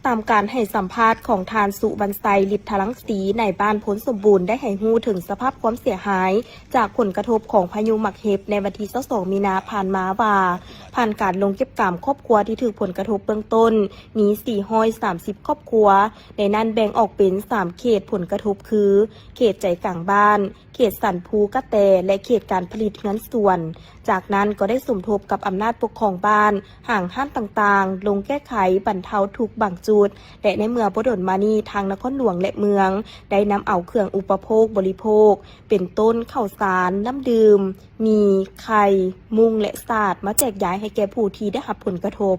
ຕາມການໃຫ້ສຳພາດຂອງທ່ານ ສຸວັນໄຊ ລິດທະລັງສີ ນາຍບ້ານໂພນສົມບູນ ໄດ້ໃຫ້ຮູ້ເຖິງສະພາບຄວາມເສຍຫາຍຈາກຜົນກະທົບຂອງພາຍຸໝາກເຫັບ ໃນວັນທີຊາວສອງ ມີນາຜ່ານມາວ່າ ຜ່ານການລົງເກັບກຳຄອບຄົວທີ່ຖືກຜົນກະທົບເບື້ອງຕົ້ນ ມີ ສີ່ຮ້ອຍສາມສິບ ຄອບຄົວ, ໃນນັ້ນແບ່ງອອກເປັນ ສາມ ເຂດຜົນກະທົບຄື ເຂດໃຈກາງບ້ານ, ເຂດສັນພູກະແຕ ແລະ ເຂດການຜະລິດເຮືອນສວນ. ຈາກນັ້ນກໍໄດ້ສົມທົບກັບອຳນາດປົກຄອງບ້ານ, ຫ້າງຮ້ານຕ່າງໆ ລົງແກ້ໄຂບັນເທົາທຸກບາງຈຸດ ແລະ ໃນເມື່ອບໍ່ດົນມານີ້ ທາງນະຄອນຫຼວງ ແລະ ເມືອງ ໄດ້ນຳເອົາເຄື່ອງອຸປະໂພກບໍລິໂພກ ເປັນຕົ້ນ ເຂົ້າສານ, ນ້ຳດື່ມ, ໝີ່, ໄຂ່, ມຸງ ແລະ ສາດ ມາແຈກຢາຍໃຫ້ແກ່ຜູ້ທີ່ໄດ້ຮັບຜົນກະທົບ.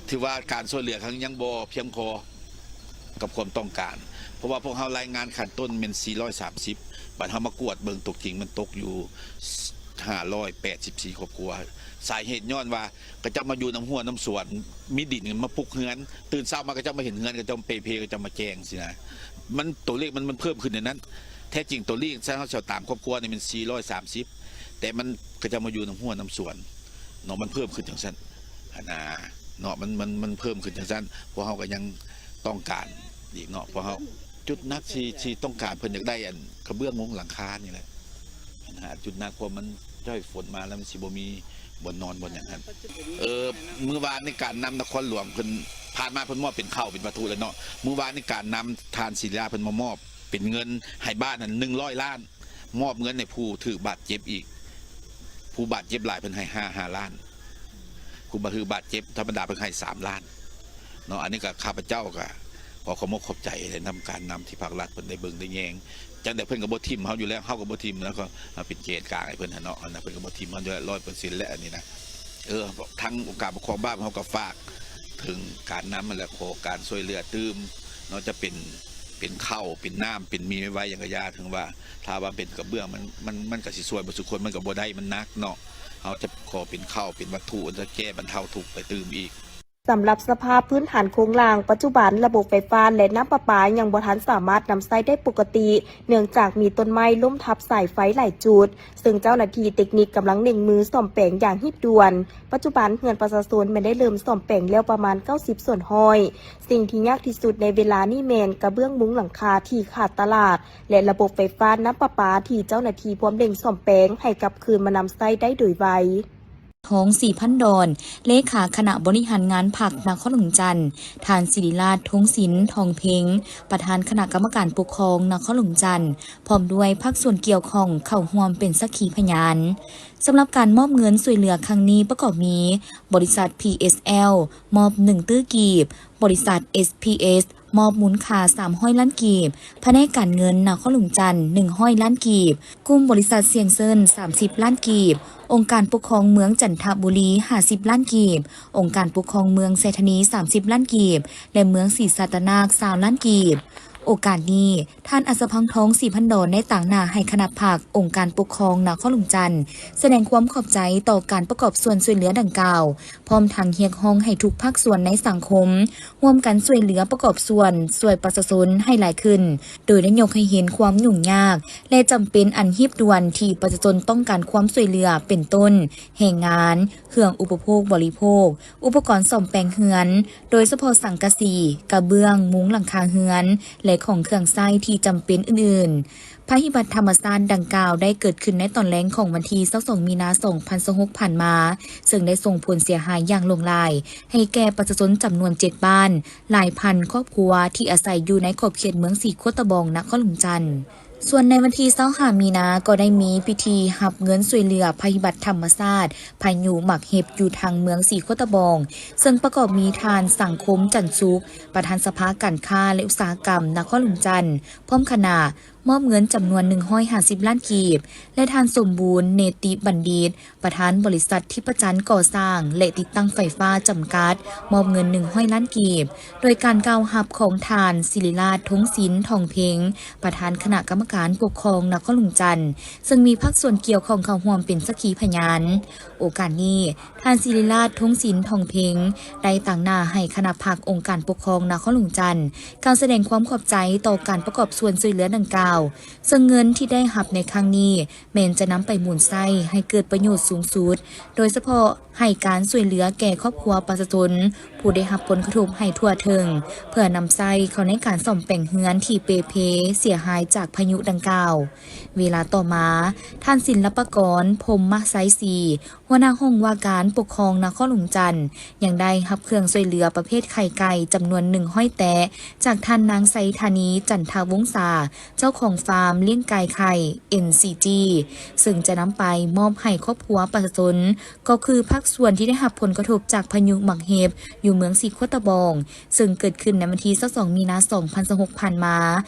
ຖືວ່າການຊ່ວຍເຫຼືອຄັ້ງນີ້ຍັງບໍ່ພຽງພໍກັບຄວາມຕ້ອງການ, ເພາະວ່າພວກເຮົາລາຍງານຂັ້ນຕົ້ນແມ່ນ ສີ່ຮ້ອຍສາມສິບ, ບັດເຮົາມາກວດເບິ່ງຕົວຈິງມັນຕົກຢູ່ ຫ້າຮ້ອຍແປດສິບສີ່ ຄອບຄົວ. ສາເຫດຍ້ອນວ່າເຂົາເຈົ້າມາຢູ່ນຳຮົ້ວນຳສວນ, ມີດິນມາປຸກເຮືອນ, ຕື່ນເຊົ້າມາເຂົາເຈົ້າມາເຫັນເຮືອນ, ເຂົາເຈົ້າເປເພ, ເຂົາເຈົ້າມາແຈ້ງຊີ້ນະ. ມັນ ຕົວເລກມັນ ມັນເພີ່ມຂຶ້ນໃນນັ້ນ. ແທ້ຈິງຕົວເລກ ຖ້າເຮົາເອົາຕາມຄອບຄົວນີ້ແມ່ນ ສີ່ຮ້ອຍສາມສິບ, ແຕ່ມັນ ເຂົາເຈົ້າມາຢູ່ນຳຮົ້ວນຳສວນ ເນາະ ມັນເພີ່ມຂຶ້ນຈັ່ງຊັ້ນຫັ້ນນາເນາະ ມັນ ມັນ ມັນເພີ່ມຂຶ້ນຈັ່ງຊັ້ນ ພວກເຮົາກໍຍັງຕ້ອງການອີກເນາະ ພວກເຮົາ ຈຸດໜັກທີ່ ທີ່ຕ້ອງການເພິ່ນຢາກໄດ້ອັນກະເບື້ອງມຸງຫຼັງຄານີ້ແຫຼະຫັ້ນນາ ຈຸດໜັກ ເພາະມັນ ເຈົ້າ ຝົນມາແລ້ວມັນຊິບໍ່ມີບ່ອນນອນບ່ອນຫຍັງຫັ້ນ. ເອີ ມື້ວານນີ້ການນຳນະຄອນຫຼວງເພິ່ນ ຜ່ານມາເພິ່ນມອບເປັນເຂົ້າເປັນວັດຖຸແລ້ວເນາະ ມື້ວານນີ້ການນຳທ່ານສີລາເພິ່ນມາມອບເປັນເງິນໃຫ້ບ້ານຫັ້ນ ໜຶ່ງຮ້ອຍລ້ານ ມອບເງິນໃຫ້ຜູ້ຖືກບາດເຈັບອີກ ຜູ້ບາດເຈັບຫຼາຍເພິ່ນໃຫ້ຫ້າ ຫ້າລ້ານ ຜູ້ບາດ ຄືບາດເຈັບທຳມະດາເພິ່ນໃຫ້ສາມລ້ານເນາະ. ອັນນີ້ກໍຂ້າພະເຈົ້າກໍຂໍຂອບມົກຂອບໃຈນຳການນຳທີ່ພາກລັດເພິ່ນໄດ້ເບິ່ງໄດ້ແຍງ ຈັ່ງໃດເພິ່ນກໍບໍ່ຖິ້ມເຮົາຢູ່ແລ້ວ ເຮົາກໍບໍ່ຖິ້ມ ແລ້ວກໍເປັນແກນກາງໃຫ້ເພິ່ນຫັ້ນເນາະ ອັນນັ້ນເພິ່ນກໍບໍ່ຖິ້ມເຮົາຢູ່ແລ້ວ ຮ້ອຍເປີເຊັນແລ້ວ ອັນນີ້ນະ. ເອີ ທາງອົງການປົກຄອງບ້ານເຮົາກໍຝາກເຖິງການນຳຫັ້ນແຫຼະ ຂໍການຊ່ວຍເຫຼືອຕື່ມເນາະ ຈະເປັນ ເປັນເຂົ້າ ເປັນນ້ຳ ເປັນໝີ່ໄວໆຫຍັງກະຢ່າ ເຖິງວ່າ ຖ້າວ່າເປັນກະເບື້ອງ ມັນ ມັນ ມັນກະຊິຊ່ວຍບໍ່ສຸຄົນ ມັນກະບໍ່ໄດ້ ມັນໜັກເນາະ ເຮົາຈະຂໍເປັນເຂົ້າ ເປັນວັດຖຸ ຈະແກ້ບັນເທົາທຸກໄປຕື່ມອີກ. ສຳລັບສະພາບພື້ນຖານໂຄງລ່າງ, ປັດຈຸບັນລະບົບໄຟຟ້າ ແລະ ນ້ຳປະປາຍັງບໍ່ທັນສາມາດນຳໃຊ້ໄດ້ປົກກະຕິ ເນື່ອງຈາກມີຕົ້ນໄມ້ລົ້ມທັບສາຍໄຟຫຼາຍຈຸດ, ເຊິ່ງເຈົ້າໜ້າທີ່ເຕັກນິກກຳລັງເລັ່ງມືສ້ອມແປງຢ່າງຮີບດ່ວນ. ປັດຈຸບັນເຮືອນປະຊາຊົນແມ່ນໄດ້ເລີ່ມສ້ອມແປງແລ້ວປະມານເກົ້າສິບສ່ວນຮ້ອຍ. ສິ່ງທີ່ຍາກທີ່ສຸດໃນເວລານີ້ແມ່ນກະເບື້ອງມຸງຫຼັງຄາທີ່ຂາດຕະຫຼາດ ແລະ ລະບົບໄຟຟ້ານ້ຳປະປາທີ່ເຈົ້າໜ້າທີ່ພວມເລັ່ງສ້ອມແປງໃຫ້ກັບຄືນມານຳໃຊ້ໄດ້ໂດຍໄວ. ທອງ ສີພັນດອນ ເລຂາຄະນະບໍລິຫານງານພັກນະຄອນຫຼວງຈັນ, ທ່ານ ສິລິລາດ ທົງສິນ ທອງເພັງ ປະທານຄະນະກຳມະການປົກຄອງນະຄອນຫຼວງຈັນ ພ້ອມດ້ວຍພາກສ່ວນກ່ຽວຂ້ອງເຂົ້າຮ່ວມເປັນສັກຂີພະຍານ. ສຳລັບການມອບເງິນຊ່ວຍເຫຼືອຄັ້ງນີ້ປະກອບມີ ບໍລິສັດ ພີເອສແອລ ມອບໜຶ່ງຕື້ກີບ, ບໍລິສັດ ເອສພີເອສ ມອບມູນຄ່າສາມຮ້ອຍລ້ານກີບ, ພະແນກການເງິນນະຄອນຫຼວງຈັນໜຶ່ງຮ້ອຍລ້ານກີບ, ກຸ່ມບໍລິສັດຊຽງເຊີນສາມສິບລ້ານກີບ, ອົງການປົກຄອງເມືອງຈັນທະບູລີຫ້າສິບລ້ານກີບ, ອົງການປົກຄອງເມືອງໄຊທານີສາມສິບລ້ານກີບ ແລະ ເມືອງສີສັດຕະນາກຊາວລ້ານກີບ. ໂອກາດນີ້ ທ່ານ ອັດສະພັງ ທອງສີພັນດອນ ໄດ້ຕາງໜ້າໃຫ້ຄະນະພັກ ອົງການປົກຄອງນະຄອນຫຼວງຈັນ ສະແດງຄວາມຂອບໃຈຕໍ່ການປະກອບສ່ວນຊ່ວຍເຫຼືອດັ່ງກ່າວ, ພ້ອມທັງຮຽກຮ້ອງໃຫ້ທຸກພາກສ່ວນໃນສັງຄົມ ຮ່ວມກັນຊ່ວຍເຫຼືອປະກອບສ່ວນຊ່ວຍປະຊາຊົນໃຫ້ຫຼາຍຂຶ້ນ, ໂດຍໄດ້ຍົກໃຫ້ເຫັນຄວາມຫຍຸ້ງຍາກ ແລະ ຈຳເປັນອັນຮີບດ່ວນທີ່ປະຊາຊົນຕ້ອງການຄວາມຊ່ວຍເຫຼືອ ເປັນຕົ້ນ ແຮງງານ, ເຄື່ອງອຸປະໂພກບໍລິໂພກ, ອຸປະກອນສ້ອມແປງເຮືອນ, ໂດຍສະເພາະສັງກະສີ, ກະເບື້ອງ, ມຸງຫຼັງຄາເຮືອນ ແລະ ຂອງເຄື່ອງໃຊ້ທີ່ຈຳເປັນອື່ນໆ. ໄພພິບັດທຳມະຊາດດັ່ງກ່າວໄດ້ເກີດຂຶ້ນໃນຕອນແລງຂອງວັນທີຊາວສອງ ມີນາ ສອງພັນຊາວຫົກ ຜ່ານມາ, ເຊິ່ງໄດ້ສົ່ງຜົນເສຍຫາຍຢ່າງຫຼວງຫຼາຍໃຫ້ແກ່ປະຊາຊົນຈຳນວນເຈັດບ້ານ, ຫຼາຍພັນຄອບຄົວທີ່ອາໄສຢູ່ໃນຂອບເຂດເມືອງສີໂຄດຕະບອງ ນະຄອນຫຼວງຈັນ. ສ່ວນໃນວັນທີຊາວຫ້າ ມີນາ ກໍໄດ້ມີພິທີຮັບເງິນຊ່ວຍເຫຼືອໄພພິບັດທຳມະຊາດ ພາຍຸໝາກເຫັບ ຢູ່ທາງເມືອງສີໂຄດຕະບອງ, ເຊິ່ງປະກອບມີທ່ານ ສັງຄົມ ຈັນສຸກ ປະທານສະພາການຄ້າ ແລະ ອຸດສາຫະກຳນະຄອນຫຼວງຈັນ ພ້ອມຄະນະ, ມອບເງິນຈຳນວນໜຶ່ງຮ້ອຍຫ້າສິບລ້ານກີບ ແລະ ທ່ານ ສົມບູນ ເນຕິບັນດິດ ປະທານບໍລິສັດທິບປະຈັນກໍ່ສ້າງ ແລະ ຕິດຕັ້ງໄຟຟ້າຈຳກັດ ມອບເງິນໜຶ່ງຮ້ອຍລ້ານກີບ, ໂດຍການກ່າວຮັບຂອງທ່ານ ສິລິລາດ ທົງສິນ ທອງເພັງ ປະທານຄະນະກຳມະການປົກຄອງນະຄອນຫຼວງຈັນ ເຊິ່ງມີພາກສ່ວນກ່ຽວຂ້ອງເຂົ້າຮ່ວມເປັນສັກຂີພະຍານ. ໂອກາດນີ້ ທ່ານ ສິລິລາດ ທົງສິນ ທອງເພັງ ໄດ້ຕາງໜ້າໃຫ້ຄະນະພັກອົງການປົກຄອງນະຄອນຫຼວງຈັນ ກ່າວສະແດງຄວາມຂອບໃຈຕໍ່ການປະກອບສ່ວນຊ່ວຍເຫຼືອດັ່ງກ່າວ. າວ, ເຊິ່ງເງິນທີ່ໄດ້ຮັບໃນຄັ້ງນີ້ ແມ່ນຈະນຳໄປໝູນໃຊ້ໃຫ້ເກີດປະໂຫຍດສູງສຸດ, ໂດຍສະເພາະໃຫ້ການຊ່ວຍເຫຼືອແກ່ຄອບຄົວປະຊາຊົນຜູ້ໄດ້ຮັບຜົນກະທົບໃຫ້ທົ່ວເຖິງ, ເພື່ອນຳໃຊ້ເຂົ້າໃນການສ້ອມແປງເຮືອນທີ່ເປ່ເພເສຍຫາຍຈາກພາຍຸດັ່ງກ່າວ. ເວລາຕໍ່ມາ, ທ່ານ ສິນລະປະກອນ ພົມມະໄຊສີ, ຫົວໜ້າຫ້ອງວ່າການປົກຄອງນະຄອນຫຼວງຈັນ ຍັງໄດ້ຮັບເຄື່ອງຊ່ວຍເຫຼືອປະເພດໄຂ່ໄກ່ຈຳນວນໜຶ່ງຮ້ອຍແຕະ ຈາກທ່ານນາງໄຊທານີ ຈັນທະວົງສາ, ເຈົ້າຂອງຟາມລ້ຽງໄກ່ໄຂ່ ເອັນຊີຈີ ເຊິ່ງຈະນຳໄປມອບໃຫ້ຄອບຄົວປະຊາຊົນ, ກໍຄືພາກສ່ວນທີ່ໄດ້ຮັບຜົນກະທົບຈາກພາຍຸໝາກເຫັບ ຢູ່ເມືອງສີໂຄດຕະບອງ, ເຊິ່ງເກີດຂຶ້ນໃນວັນທີຊາວສອງ ມີນາ ສອງພັນຊາວຫົກ ຜ່ານມາ.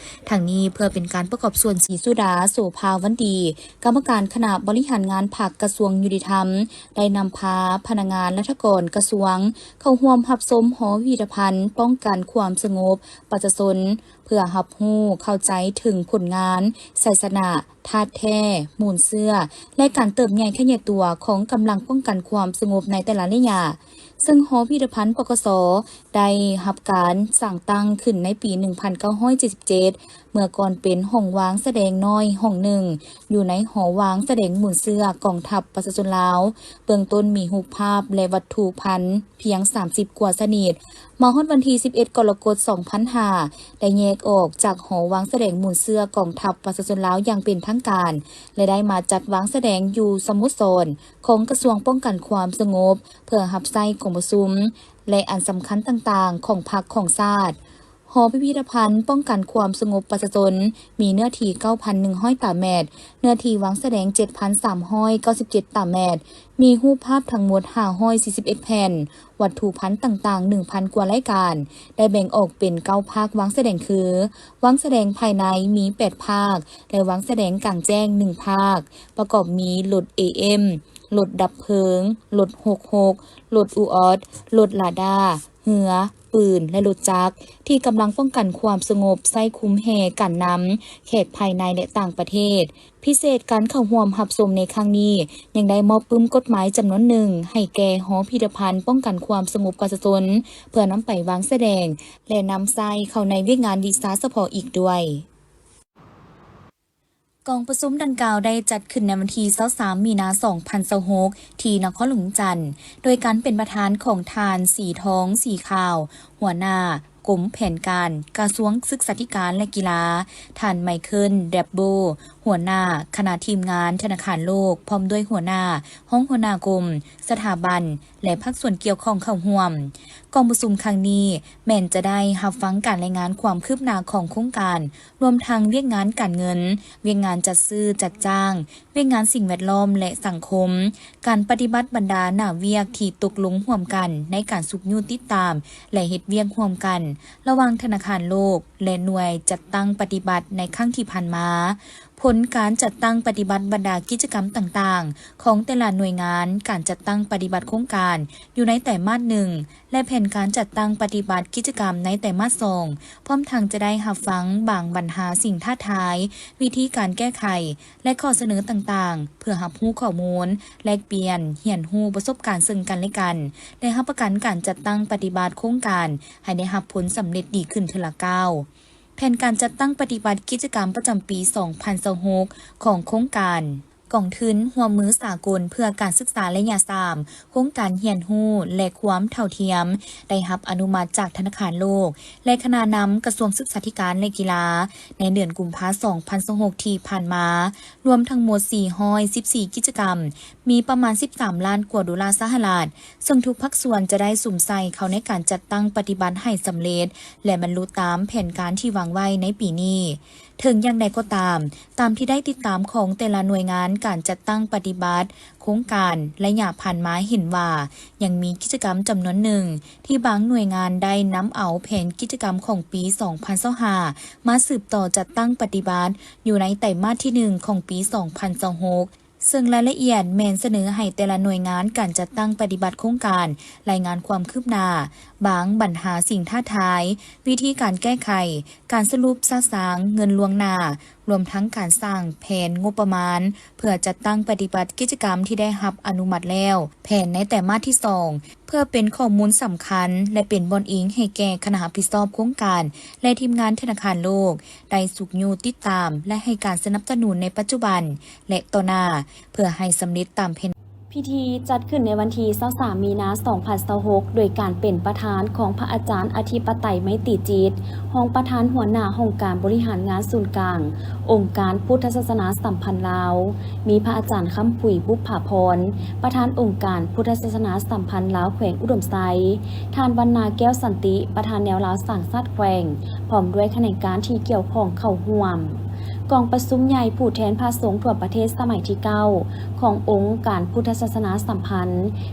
ທັງນີ້ເພື່ອເປັນການປະກອບສ່ວນ, ສີສຸດາ ໂສພາວັນດີ, ກຳມະການຄະນະບໍລິຫານງານພັກກະຊວງຍຸຕິທຳ ໄດ້ນຳພາພະນັກງານລັດຖະກອນກະຊວງ ເຂົ້າຮ່ວມຮັບຊົມຫໍພິພິທະພັນປ້ອງກັນຄວາມສະຫງົບປະຊາຊົນ ເພື່ອຮັບຮູ້ເຂົ້າໃຈເຖິງຜົນງານ, ໄຊຊະນະ, ທາດແທ້, ມູນເຊື້ອ ແລະ ການເຕີບໃຫຍ່ຂະຫຍາຍຕົວຂອງກຳລັງປ້ອງກັນຄວາມສະຫງົບໃນແຕ່ລະໄລຍະ. ເຊິ່ງຫໍພິພິທະພັນ ປກສ ໄດ້ຮັບການສ້າງຕັ້ງຂຶ້ນໃນປີໜຶ່ງພັນເກົ້າຮ້ອຍເຈັດສິບເຈັດ ເມື່ອກ່ອນເປັນຫ້ອງວາງສະແດງນ້ອຍຫ້ອງໜຶ່ງ ຢູ່ໃນຫໍວາງສະແດງມູນເຊື້ອກອງທັບປະຊາຊົນລາວ. ເບື້ອງຕົ້ນມີຮູບພາບ ແລະ ວັດຖຸພັນພຽງສາມສິບກວ່າຊະນິດ. ມາຮອດວັນທີສິບເອັດ ກໍລະກົດ ສອງພັນຫ້າ ໄດ້ແຍກອອກຈາກຫໍວາງສະແດງມູນເຊື້ອກອງທັບປະຊາຊົນລາວຢ່າງເປັນທາງການ ແລະ ໄດ້ມາຈັດວາງສະແດງຢູ່ສະໂມສອນຂອງກະຊວງປ້ອງກັນຄວາມສະຫງົບ ເພື່ອຮັບໃຊ້ກອງປະຊຸມ ແລະ ອັນສຳຄັນຕ່າງໆຂອງພັກຂອງຊາດ. ຫໍພິພິທະພັນປ້ອງກັນຄວາມສະຫງົບປະຊາຊົນ ມີເນື້ອທີ່ເກົ້າພັນໜຶ່ງຮ້ອຍຕາແມັດ, ເນື້ອທີ່ວາງສະແດງເຈັດພັນສາມຮ້ອຍເກົ້າສິບເຈັດຕາແມັດ, ມີຮູບພາບທັງໝົດຫ້າຮ້ອຍສີ່ສິບເອັດແຜ່ນ, ວັດຖຸພັນຕ່າງໆໜຶ່ງພັນກວ່າລາຍການ, ໄດ້ແບ່ງອອກເປັນເກົ້າພາກວາງສະແດງຄື ວາງສະແດງພາຍໃນມີແປດພາກ ແລະ ວາງສະແດງກາງແຈ້ງໜຶ່ງພາກ, ປະກອບມີລົດເອເອັມ, ລົດດັບເພີງ, ລົດຫົກຫົກ, ລົດອູອອດ, ລົດລາດາ, ເຮືອ, ປືນ ແລະ ລົດຈັກ ທີ່ກຳລັງປ້ອງກັນຄວາມສະຫງົບ ໃຊ້ຄຸມແຫ່ການນຳແຂກພາຍໃນ ແລະ ຕ່າງປະເທດ. ພິເສດການເຂົ້າຮ່ວມຮັບຊົມໃນຄັ້ງນີ້ ຍັງໄດ້ມອບປຶ້ມກົດໝາຍຈຳນວນໜຶ່ງໃຫ້ແກ່ຫໍພິພິທະພັນປ້ອງກັນຄວາມສະຫງົບປະຊາຊົນ ເພື່ອນຳໄປວາງສະແດງ ແລະ ນຳໃຊ້ເຂົ້າໃນວຽກງານວິຊາສະເພາະອີກດ້ວຍ. ກອງປະຊຸມດັ່ງກ່າວໄດ້ຈັດຂຶ້ນໃນວັນທີຊາວສາມ ມີນາ ສອງພັນຊາວຫົກ ທີ່ນະຄອນຫຼວງວຽງຈັນ ໂດຍການເປັນປະທານຂອງທ່ານ ສີທອງ ສີຂາວ ຫົວໜ້າກົມແຜນການ ກະຊວງສຶກສາທິການ ແລະ ກິລາ, ທ່ານ ໄມເຄິນ ແດັບໂບ ຫົວໜ້າຄະນະທີມງານທະນາຄານໂລກ ພ້ອມດ້ວຍຫົວໜ້າ, ຮອງຫົວໜ້າກົມ, ສະຖາບັນ ແລະ ພາກສ່ວນກ່ຽວຂ້ອງເຂົ້າຮ່ວມ. ກອງປະຊຸມຄັ້ງນີ້ແມ່ນຈະໄດ້ຮັບຟັງການລາຍງານຄວາມຄືບໜ້າຂອງໂຄງການ, ລວມທັງວຽກງານການເງິນ, ວຽກງານຈັດຊື້ຈັດຈ້າງ, ວຽກງານສິ່ງແວດລ້ອມ ແລະ ສັງຄົມ, ການປະຕິບັດບັນດາໜ້າວຽກທີ່ຕົກລົງຮ່ວມກັນໃນການຊຸກຍູ້ຕິດຕາມ ແລະ ເຮັດວຽກຮ່ວມກັນ ລະຫວ່າງທະນາຄານໂລກ ແລະ ໜ່ວຍຈັດຕັ້ງປະຕິບັດໃນຄັ້ງທີ່ຜ່ານມາ, ຜົນການຈັດຕັ້ງປະຕິບັດບັນດາກິດຈະກຳຕ່າງໆຂອງແຕ່ລະໜ່ວຍງານ, ການຈັດຕັ້ງປະຕິບັດໂຄງການຢູ່ໃນໄຕມາດໜຶ່ງ ແລະ ແຜນການຈັດຕັ້ງປະຕິບັດກິດຈະກຳໃນໄຕມາດສອງ, ພ້ອມທັງຈະໄດ້ຮັບຟັງບາງບັນຫາ, ສິ່ງທ້າທາຍ, ວິທີການແກ້ໄຂ ແລະ ຂໍ້ສະເໜີຕ່າງໆ ເພື່ອຮັບຮູ້ຂໍ້ມູນ, ແລກປ່ຽນ, ຮຽນຮູ້ປະສົບການເຊິ່ງກັນແລະກັນ ແລະ ຮັບປະກັນການຈັດຕັ້ງປະຕິບັດໂຄງການໃຫ້ໄດ້ຮັບຜົນສຳເລັດດີຂຶ້ນເທື່ອລະກ້າວ. ແຜນການຈັດຕັ້ງປະຕິບັດກິດຈະກຳປະຈຳປີສອງພັນຊາວຫົກ ຂອງໂຄງການກອງທຶນຮ່ວມມືສາກົນເພື່ອການສຶກສາໄລຍະສາມ ໂຄງການຮຽນຮູ້ ແລະ ຄວາມເທົ່າທຽມ ໄດ້ຮັບອະນຸມັດຈາກທະນາຄານໂລກ ແລະ ຄະນະນຳກະຊວງສຶກສາທິການ ແລະ ກິລາ ໃນເດືອນກຸມພາ ສອງພັນຊາວຫົກ ທີ່ຜ່ານມາ, ລວມທັງໝົດ ສີ່ຮ້ອຍສິບສີ່ ກິດຈະກຳ, ມີປະມານ ສິບສາມລ້ານກວ່າໂດລາສະຫະລັດ, ເຊິ່ງທຸກພາກສ່ວນຈະໄດ້ສຸມໃສ່ເຂົ້າໃນການຈັດຕັ້ງປະຕິບັດໃຫ້ສຳເລັດ ແລະ ບັນລຸຕາມແຜນການທີ່ວາງໄວ້ໃນປີນີ້. ເຖິງຢ່າງໃດກໍຕາມ, ຕາມທີ່ໄດ້ຕິດຕາມຂອງແຕ່ລະໜ່ວຍງານການຈັດຕັ້ງປະຕິບັດໂຄງການໄລຍະຜ່ານມາເຫັນວ່າ ຍັງມີກິດຈະກຳຈຳນວນໜຶ່ງ ທີ່ບາງໜ່ວຍງານໄດ້ນຳເອົາແຜນກິດຈະກຳຂອງປີສອງພັນຊາວຫ້າ ມາສືບຕໍ່ຈັດຕັ້ງປະຕິບັດຢູ່ໃນໄຕມາດທີໜຶ່ງຂອງປີສອງພັນຊາວຫົກ ເຊິ່ງລາຍລະອຽດແມ່ນສະເໜີໃຫ້ແຕ່ລະໜ່ວຍງານການຈັດຕັ້ງປະຕິບັດໂຄງການລາຍງານຄວາມຄືບໜ້າ, ບາງບັນຫາ, ສິ່ງທ້າທາຍ, ວິທີການແກ້ໄຂ, ການສະຫຼຸບສະສາງເງິນລ່ວງໜ້າ, ລວມທັງການສ້າງແຜນງົບປະມານ ເພື່ອຈັດຕັ້ງປະຕິບັດກິດຈະກຳທີ່ໄດ້ຮັບອະນຸມັດແລ້ວ, ແຜນໃນໄຕມາດທີສອງ ເພື່ອເປັນຂໍ້ມູນສຳຄັນ ແລະ ເປັນບ່ອນອີງໃຫ້ແກ່ຄະນະຮັບຜິດຊອບໂຄງການ ແລະ ທີມງານທະນາຄານໂລກ ໄດ້ຊຸກຍູ້ຕິດຕາມ ແລະ ໃຫ້ການສະໜັບສະໜູນໃນປັດຈຸບັນ ແລະ ຕໍ່ໜ້າ ເພື່ອໃຫ້ສຳເລັດຕາມແຜນ. ພິທີຈັດຂຶ້ນໃນວັນທີຊາວສາມ ມີນາ ສອງພັນຊາວຫົກ ໂດຍການເປັນປະທານຂອງພະອາຈານອະທິປະໄຕ ໄມຕີຈິດ ຮອງປະທານຫົວໜ້າຫ້ອງການບໍລິຫານງານສູນກາງ ອົງການພຸດທະສາສະໜາສຳພັນລາວ, ມີພະອາຈານຄຳຜຸຍ ບຸບຜາພອນ ປະທານອົງການພຸດທະສາສະໜາສຳພັນລາວແຂວງອຸດົມໄຊ, ທ່ານ ວັນນາ ແກ້ວສັນຕິ ປະທານແນວລາວສ້າງຊາດແຂວງ ພ້ອມດ້ວຍຂະແໜງການທີ່ກ່ຽວຂ້ອງເຂົ້າຮ່ວມ. ກອງປະຊຸມໃຫຍ່ຜູ້ແທນພະສົງທົ່ວປະເທດສະໄໝທີເກົ້າ ຂອງອົງການພຸດທະສາສະໜາສຳພັນ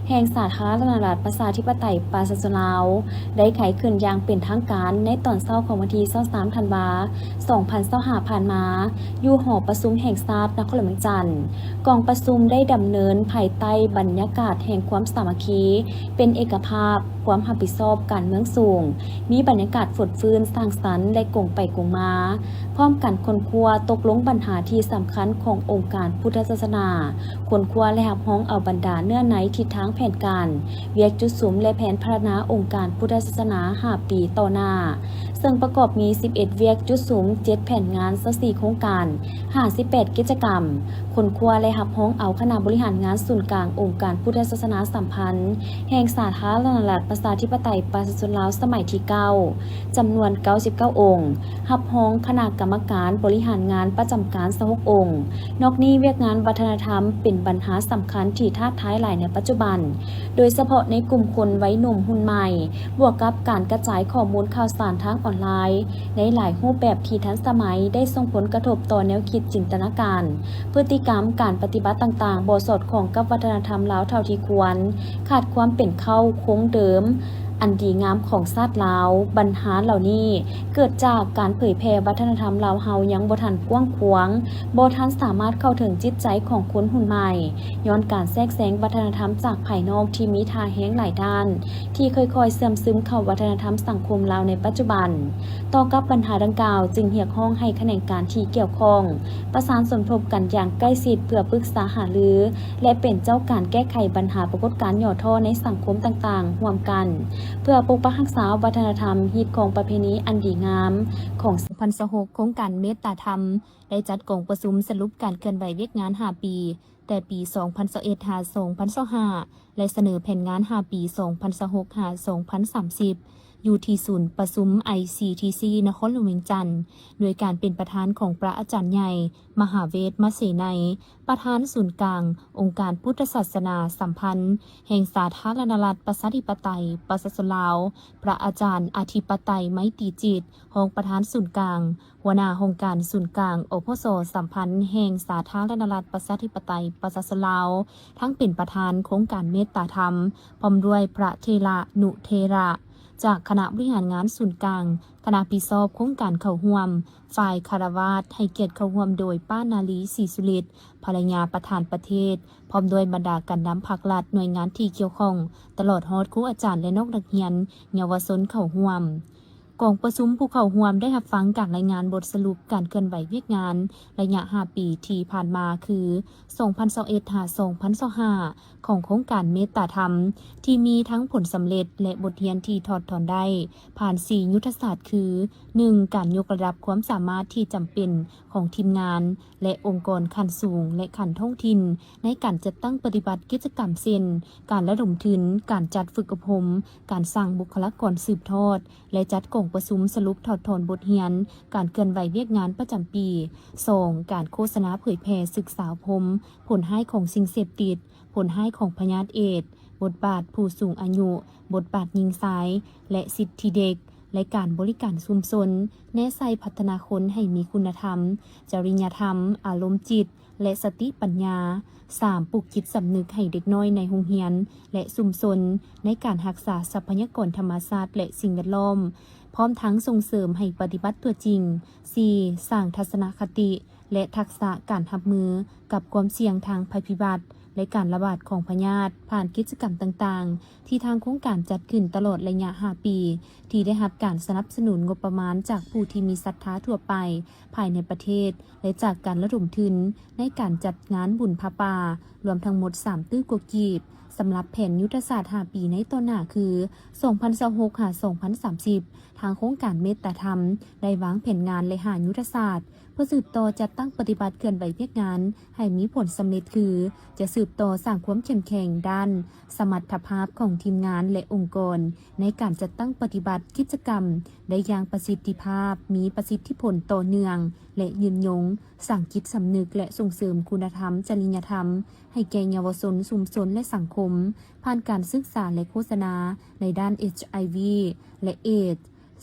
ແຫ່ງສາທາລະນະລັດປະຊາທິປະໄຕປະຊາຊົນລາວ ໄດ້ໄຂຂຶ້ນຢ່າງເປັນທາງການໃນຕອນເຊົ້າຂອງວັນທີຊາວສາມ ທັນວາ ສອງພັນຊາວຫ້າ ຜ່ານມາ ຢູ່ຫໍປະຊຸມແຫ່ງຊາດນະຄອນຫຼວງວຽງຈັນ. ກອງປະຊຸມໄດ້ດຳເນີນພາຍໃຕ້ບັນຍາກາດແຫ່ງຄວາມສາມັກຄີ, ເປັນເອກະພາບ, ຄວາມຮັບຜິດຊອບການເມືອງສູງ, ມີບັນຍາກາດຟົດຟື້ນ, ສ້າງສັນ ແລະ ກົງໄປກົງມາ, ພ້ອມກັນຄົ້ນຄວ້າຕົກລົງບັນຫາທີ່ສຳຄັນຂອງອົງການພຸດທະສາສະໜາ, ຄົ້ນຄວ້າ ແລະ ຮັບຮອງເອົາບັນດາເນື້ອໃນທິດທາງແຜນການ, ວຽກຈຸດສຸມ ແລະ ແຜນພັດທະນາອົງການພຸດທະສາສະໜາຫ້າປີຕໍ່ໜ້າ, ເຊິ່ງປະກອບມີສິບເອັດວຽກຈຸດສຸມ, ເຈັດແຜນງານ, ຊາວສີ່ໂຄງການ, ຫ້າສິບແປດກິດຈະກຳ, ຄົ້ນຄວ້າ ແລະ ຮັບຮອງເອົາຄະນະບໍລິຫານງານສູນກາງອົງການພຸດທະສາສະໜາສຳພັນ ແຫ່ງສາທາລະນະລັດປະຊາທິປະໄຕປະຊາຊົນລາວສະໄໝທີເກົ້າ ຈຳນວນເກົ້າສິບເກົ້າອົງ, ຮັບຮອງຄະນະກຳມະການບໍລິຫານງານປະຈຳການຊາວຫົກອົງ. ນອກນີ້, ວຽກງານວັດທະນະທຳເປັນບັນຫາສຳຄັນທີ່ທ້າທາຍຫຼາຍໃນປັດຈຸບັນ, ໂດຍສະເພາະໃນກຸ່ມຄົນໄວໜຸ່ມຮຸ່ນໃໝ່, ບວກກັບການກະຈາຍຂໍ້ມູນຂ່າວສານທາງອອນລາຍໃນຫຼາຍຮູບແບບທີ່ທັນສະໄໝ ໄດ້ສົ່ງຜົນກະທົບຕໍ່ແນວຄິດ, ຈິນຕະນາການ, ພຶດຕິກຳ, ການປະຕິບັດຕ່າງໆ ບໍ່ສອດຄ່ອງກັບວັດທະນະທຳລາວເທົ່າທີ່ຄວນ, ຂາດຄວາມເປັນເຄົ້າຄົງເດີມອັນດີງາມຂອງຊາດລາວ. ບັນຫາເຫຼົ່ານີ້ເກີດຈາກການເຜີຍແຜ່ວັດທະນະທຳລາວເຮົາຍັງບໍ່ທັນກວ້າງຂວາງ, ບໍ່ທັນສາມາດເຂົ້າເຖິງຈິດໃຈຂອງຄົນຮຸ່ນໃໝ່, ຍ້ອນການແຊກແຊງວັດທະນະທຳຈາກພາຍນອກທີ່ມີທ່າແຮງຫຼາຍດ້ານ ທີ່ຄ່ອຍໆເຊື່ອມຊຶມເຂົ້າວັດທະນະທຳສັງຄົມລາວໃນປັດຈຸບັນ. ຕໍ່ກັບບັນຫາດັ່ງກ່າວ, ຈຶ່ງຮຽກຮ້ອງໃຫ້ຂະແໜງການທີ່ກ່ຽວຂ້ອງ ປະສານສົມທົບກັນຢ່າງໃກ້ຊິດເພື່ອປຶກສາຫາລື ແລະ ເປັນເຈົ້າການແກ້ໄຂບັນຫາປາກົດການຫຍໍ້ທໍ້ໃນສັງຄົມຕ່າງໆຮ່ວມກັນ ເພື່ອປົກປັກຮັກສາວັດທະນະທຳ, ຮີດຄອງປະເພນີອັນດີງາມຂອງ ສອງພັນຊາວຫົກ ໂຄງການເມດຕາທຳ ໄດ້ຈັດກອງປະຊຸມສະຫຼຸບການເຄື່ອນໄຫວວຽກງານຫ້າປີ ແຕ່ປີສອງພັນຊາວເອັດ ຫາ ສອງພັນຊາວຫ້າ ແລະ ສະເໜີແຜນງານຫ້າປີ ສອງພັນຊາວຫົກ ຫາ ສອງພັນສາມສິບ ຢູ່ທີ່ສູນປະຊຸມ ໄອຊີທີຊີ ນະຄອນຫຼວງວຽງຈັນ ໂດຍການເປັນປະທານຂອງພະອາຈານໃຫຍ່ ມະຫາເວດ ມະເສໄນ ປະທານສູນກາງອົງການພຸດທະສາສະໜາສຳພັນແຫ່ງສາທາລະນະລັດປະຊາທິປະໄຕປະຊາຊົນລາວ, ພະອາຈານອະທິປະໄຕ ໄມຕີຈິດ ຮອງປະທານສູນກາງ, ຫົວໜ້າຫ້ອງການສູນກາງ ອພສ ສຳພັນແຫ່ງສາທາລະນະລັດປະຊາທິປະໄຕປະຊາຊົນລາວ ທັງເປັນປະທານໂຄງການເມດຕາທຳ, ພ້ອມດ້ວຍພະເຖລະນຸເຖລະຈາກຄະນະບໍລິຫານງານສູນກາງ, ຄະນະຮັບຜິດຊອບໂຄງການເຂົ້າຮ່ວມ, ຝ່າຍຄາລະວາດໃຫ້ກຽດເຂົ້າຮ່ວມໂດຍປ້ານາລີ ສີສຸລິດ ພະລະຍາປະທານປະເທດ, ພ້ອມດ້ວຍບັນດາການນຳພັກລັດ, ໜ່ວຍງານທີ່ກ່ຽວຂ້ອງ, ຕະຫຼອດຮອດຄູອາຈານ ແລະ ນອກນັກຮຽນ, ເຍົາວະຊົນເຂົ້າຮ່ວມ. ກອງປະຊຸມຜູ້ເຂົ້າຮ່ວມໄດ້ຮັບຟັງການລາຍງານບົດສະຫຼຸບການເຄື່ອນໄຫວວຽກງານໄລຍະຫ້າປີທີ່ຜ່ານມາ ຄື ສອງພັນຊາວເອັດ ຫາ ສອງພັນຊາວຫ້າ ຂອງໂຄງການເມດຕາທຳ ທີ່ມີທັງຜົນສຳເລັດ ແລະ ບົດຮຽນທີ່ຖອດຖອນໄດ້ ຜ່ານສີ່ຍຸດທະສາດ ຄື ໜຶ່ງ ການຍົກລະດັບຄວາມສາມາດທີ່ຈຳເປັນຂອງທີມງານ ແລະ ອົງກອນຂັ້ນສູງ ແລະ ຂັ້ນທ້ອງຖິ່ນ ໃນການຈັດຕັ້ງປະຕິບັດກິດຈະກຳ ເຊັ່ນ ການລະດົມທຶນ, ການຈັດຝຶກອົບຮົມ, ການສ້າງບຸກຄະລາກອນສືບທອດ ແລະ ຈັດກອງປະຊຸມສະຫຼຸບຖອດຖອນບົດຮຽນການເຄື່ອນໄຫວວຽກງານປະຈຳປີ. ສອງ ການໂຄສະນາເຜີຍແຜ່ສຶກສາອົບຮົມຜົນຮ້າຍຂອງສິ່ງເສບຕິດ, ຜົນຮ້າຍຂອງພະຍາດເອດ, ບົດບາດຜູ້ສູງອາຍຸ, ບົດບາດຍິງຊາຍ ແລະ ສິດທິເດັກ ແລະ ການບໍລິການຊຸມຊົນ, ແນໃສ່ພັດທະນາຄົນໃຫ້ມີຄຸນນະທຳ, ຈະລິຍະທຳ, ອາລົມຈິດ ແລະ ສະຕິປັນຍາ. ສາມ ປູກຈິດສຳນຶກໃຫ້ເດັກນ້ອຍໃນໂຮງຮຽນ ແລະ ຊຸມຊົນ ໃນການຮັກສາຊັບພະຍາກອນທຳມະຊາດ ແລະ ສິ່ງແວດລ້ອມ, ພ້ອມທັງສົ່ງເສີມໃຫ້ປະຕິບັດຕົວຈິງ. ສີ່ ສ້າງທັດສະນະຄະຕິ ແລະ ທັກສະການຮັບມືກັບຄວາມສ່ຽງທາງໄພພິບັດ, ແລະ ການລະບາດຂອງພະຍາດ ຜ່ານກິດຈະກຳຕ່າງໆ ທີ່ທາງໂຄງການຈັດຂຶ້ນຕະຫຼອດໄລຍະຫ້າປີ ທີ່ໄດ້ຮັບການສະໜັບສະໜູນງົບປະມານຈາກຜູ້ທີ່ມີສັດທາທົ່ວໄປ ພາຍໃນປະເທດ ແລະ ຈາກການລະດົມທຶນໃນການຈັດງານບຸນຜ້າປ່າ ລວມທັງໝົດສາມຕື້ກວ່າກີບ. ສຳລັບແຜນຍຸດທະສາດຫ້າປີໃນຕໍ່ໜ້າຄື ສອງພັນຊາວຫົກ ຫາ ສອງພັນສາມສິບ ທາງໂຄງການເມດຕາທຳ ໄດ້ວາງແຜນງານ ແລະ ຫາຍຸດທະສາດ ເພື່ອສືບຕໍ່ຈັດຕັ້ງປະຕິບັດເຄື່ອນໄຫວວຽກງານໃຫ້ມີຜົນສຳເລັດ ຄື ຈະສືບຕໍ່ສ້າງຄວາມເຂັ້ມແຂງດ້ານສະມັດຖະພາບຂອງທີມງານ ແລະ ອົງກອນ ໃນການຈັດຕັ້ງປະຕິບັດກິດຈະກຳໄດ້ຢ່າງປະສິດທິພາບ, ມີປະສິດທິຜົນຕໍ່ເນື່ອງ ແລະ ຍືນຍົງ, ສ້າງຈິດສຳນຶກ ແລະ ສົ່ງເສີມຄຸນນະທຳ, ຈະລິຍະທຳ ໃຫ້ແກ່ເຍົາວະຊົນ, ຊຸມຊົນ ແລະ ສັງຄົມ, ຜ່ານການສຶກສາ ແລະ ໂຄສະນາໃນດ້ານ ເອັດໄອວີ ແລະ ເອດ,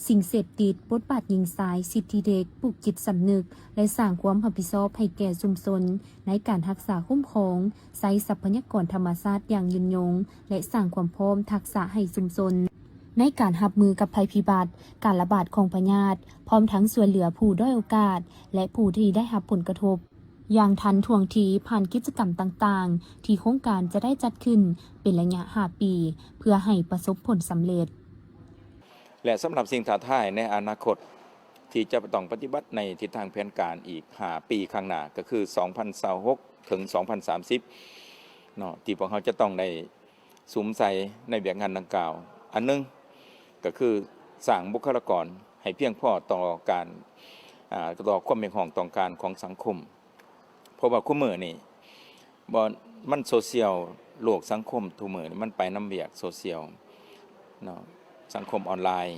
ສິ່ງເສບຕິດ, ບົດບາດຍິງຊາຍ, ສິດທິເດັກ, ປູກຈິດສຳນຶກ ແລະ ສ້າງຄວາມຮັບຜິດຊອບໃຫ້ແກ່ຊຸມຊົນ ໃນການຮັກສາຄຸ້ມຄອງ, ໃຊ້ຊັບພະຍາກອນທຳມະຊາດຢ່າງຍືນຍົງ ແລະ ສ້າງຄວາມພ້ອມທັກສະໃຫ້ຊຸມຊົນ ໃນການຮັບມືກັບໄພພິບັດ, ການລະບາດຂອງພະຍາດ, ພ້ອມທັງຊ່ວຍເຫຼືອຜູ້ດ້ອຍໂອກາດ ແລະ ຜູ້ທີ່ໄດ້ຮັບຜົນກະທົບ ຢ່າງທັນທ່ວງທີ ຜ່ານກິດຈະກຳຕ່າງໆ ທີ່ໂຄງການຈະໄດ້ຈັດຂຶ້ນເປັນໄລຍະຫ້າປີ ເພື່ອໃຫ້ປະສົບຜົນສຳເລັດ. ແລະ ສຳລັບສິ່ງທ້າທາຍໃນອະນາຄົດ ທີ່ຈະຕ້ອງປະຕິບັດໃນທິດທາງແຜນການອີກຫ້າປີຂ້າງໜ້າ ກໍຄື ສອງພັນຊາວຫົກ ເຖິງ ສອງພັນສາມສິບ ເນາະ ທີ່ພວກເຮົາຈະຕ້ອງໄດ້ສຸມໃສ່ໃນວຽກງານດັ່ງກ່າວ. ອັນໜຶ່ງກໍຄືສ້າງບຸກຄະລາກອນໃຫ້ພຽງພໍຕໍ່ການ ອ່າ ຕໍ່ຄວາມຮຽກຮ້ອງຕ້ອງການຂອງສັງຄົມ. ເພາະວ່າຄຸມື້ນີ້ ບໍ່ ມັນໂຊຊຽວ ໂລກສັງຄົມທຸກມື້ນີ້ມັນໄປນຳວຽກໂຊຊຽວເນາະ, ສັງຄົມອອນລາຍ,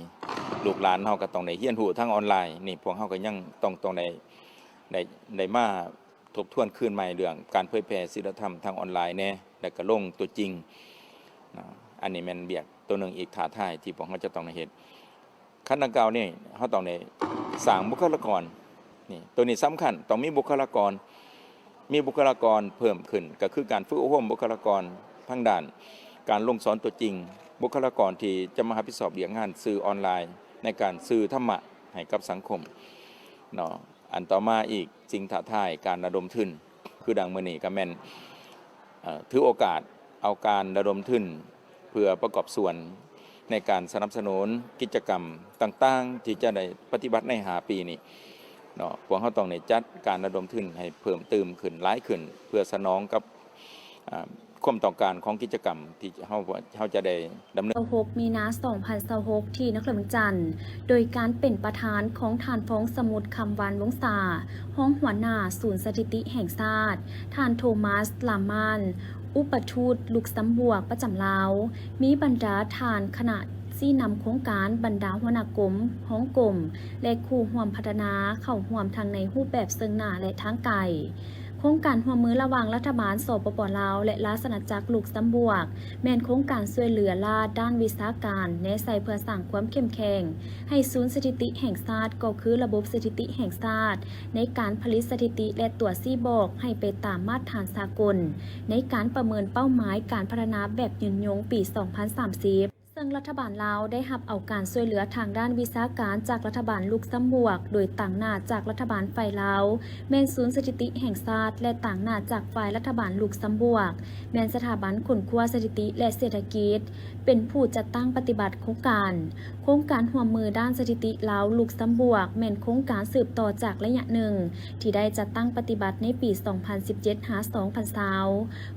ລູກຫຼານເຮົາກໍຕ້ອງໄດ້ຮຽນຮູ້ທາງອອນລາຍ. ນີ້ພວກເຮົາກໍຍັງຕ້ອງ ຕ້ອງໄດ້ ໄດ້ ໄດ້ມາທົບທວນຄືນໃໝ່ເລື່ອງການເຜີຍແຜ່ສິນລະທຳທາງອອນລາຍແດ່ ແລ້ວກໍລົງຕົວຈິງເນາະ. ອັນນີ້ແມ່ນວຽກຕົວໜຶ່ງອີກທ້າທາຍທີ່ພວກເຮົາຈະຕ້ອງໄດ້ເຮັດ. ຂັ້ນດັ່ງກ່າວນີ້ ເຮົາຕ້ອງໄດ້ສ້າງບຸກຄະລາກອນ. ນີ້ ຕົວນີ້ສຳຄັນ, ຕ້ອງມີບຸກຄະລາກອນ, ມີບຸກຄະລາກອນເພີ່ມຂຶ້ນ ກໍຄືການຝຶກອົບຮົມບຸກຄະລາກອນທາງດ້ານການລົງສອນຕົວຈິງ, ບຸກຄະລາກອນທີ່ຈະມາຮັບຜິດຊອບວຽກງານສື່ອອນລາຍ ໃນການສື່ທຳມະໃຫ້ກັບສັງຄົມເນາະ. ອັນຕໍ່ມາອີກ ສິ່ງທ້າທາຍການລະດົມທຶນ ຄືດັ່ງມື້ນີ້ກໍແມ່ນ ເອີ ຖືໂອກາດເອົາການລະດົມທຶນ ເພື່ອປະກອບສ່ວນໃນການສະໜັບສະໜູນກິດຈະກຳຕ່າງໆ ທີ່ຈະໄດ້ປະຕິບັດໃນຫ້າປີນີ້ເນາະ. ພວກເຮົາຕ້ອງໄດ້ຈັດການລະດົມທຶນໃຫ້ເພີ່ມຕື່ມຂຶ້ນ ຫຼາຍຂຶ້ນ ເພື່ອສະໜອງກັບ ອາ ຄວາມຕ້ອງການຂອງກິດຈະກຳທີ່ເຮົາ ເຮົາຈະໄດ້ດຳເນີນ. ຊາວຫົກ ມີນາ ສອງພັນຊາວຫົກ ທີ່ນະຄອນຫຼວງວຽງຈັນ ໂດຍການເປັນປະທານຂອງທ່ານ ຟອງສະໝຸດ ຄຳວັນວົງສາ ຮອງຫົວໜ້າສູນສະຖິຕິແຫ່ງຊາດ, ທ່ານ ໂທມັສ ລາມານ ອຸປະທູດ ລຸກຊຳບວກ ປະຈຳລາວ, ມີບັນດາທ່ານຄະນະຊີ້ນຳໂຄງການ, ບັນດາຫົວໜ້າກົມ, ຮອງກົມ ແລະ ຄູ່ຮ່ວມພັດທະນາ ເຂົ້າຮ່ວມທັງໃນຮູບແບບເຊິ່ງໜ້າ ແລະ ທາງໄກ. ໂຄງການຮ່ວມມືລະຫວ່າງລັດຖະບານ ສປປ ລາວ ແລະ ລາຊະອານາຈັກລຸກຊຳບວກ ແມ່ນໂຄງການຊ່ວຍເຫຼືອລາດດ້ານວິຊາການ ແນໃສ່ເພື່ອສ້າງຄວາມເຂັ້ມແຂງໃຫ້ສູນສະຖິຕິແຫ່ງຊາດ ກໍຄືລະບົບສະຖິຕິແຫ່ງຊາດ ໃນການຜະລິດສະຖິຕິ ແລະ ຕົວຊີ້ບອກໃຫ້ໄປຕາມມາດຖານສາກົນ ໃນການປະເມີນເປົ້າໝາຍການພັດທະນາແບບຍືນຍົງປີສອງພັນສາມສິບ. ເຊິ່ງລັດຖະບານລາວໄດ້ຮັບເອົາການຊ່ວຍເຫຼືອທາງດ້ານວິຊາການຈາກລັດຖະບານລຸກຊຳບວກ ໂດຍຕາງໜ້າຈາກລັດຖະບານຝ່າຍລາວ ແມ່ນສູນສະຖິຕິແຫ່ງຊາດ ແລະ ຕາງໜ້າຈາກຝ່າຍລັດຖະບານລຸກຊຳບວກ ແມ່ນສະຖາບັນຄົ້ນຄວ້າສະຖິຕິ ແລະ ເສດຖະກິດ ເປັນຜູ້ຈັດຕັ້ງປະຕິບັດໂຄງການ. ໂຄງການຮ່ວມມືດ້ານສະຖິຕິລາວ-ລຸກຊຳບວກ ແມ່ນໂຄງການສືບຕໍ່ຈາກໄລຍະໜຶ່ງ ທີ່ໄດ້ຈັດຕັ້ງປະຕິບັດໃນປີສອງພັນສິບເຈັດ ຫາ ສອງພັນຊາວ,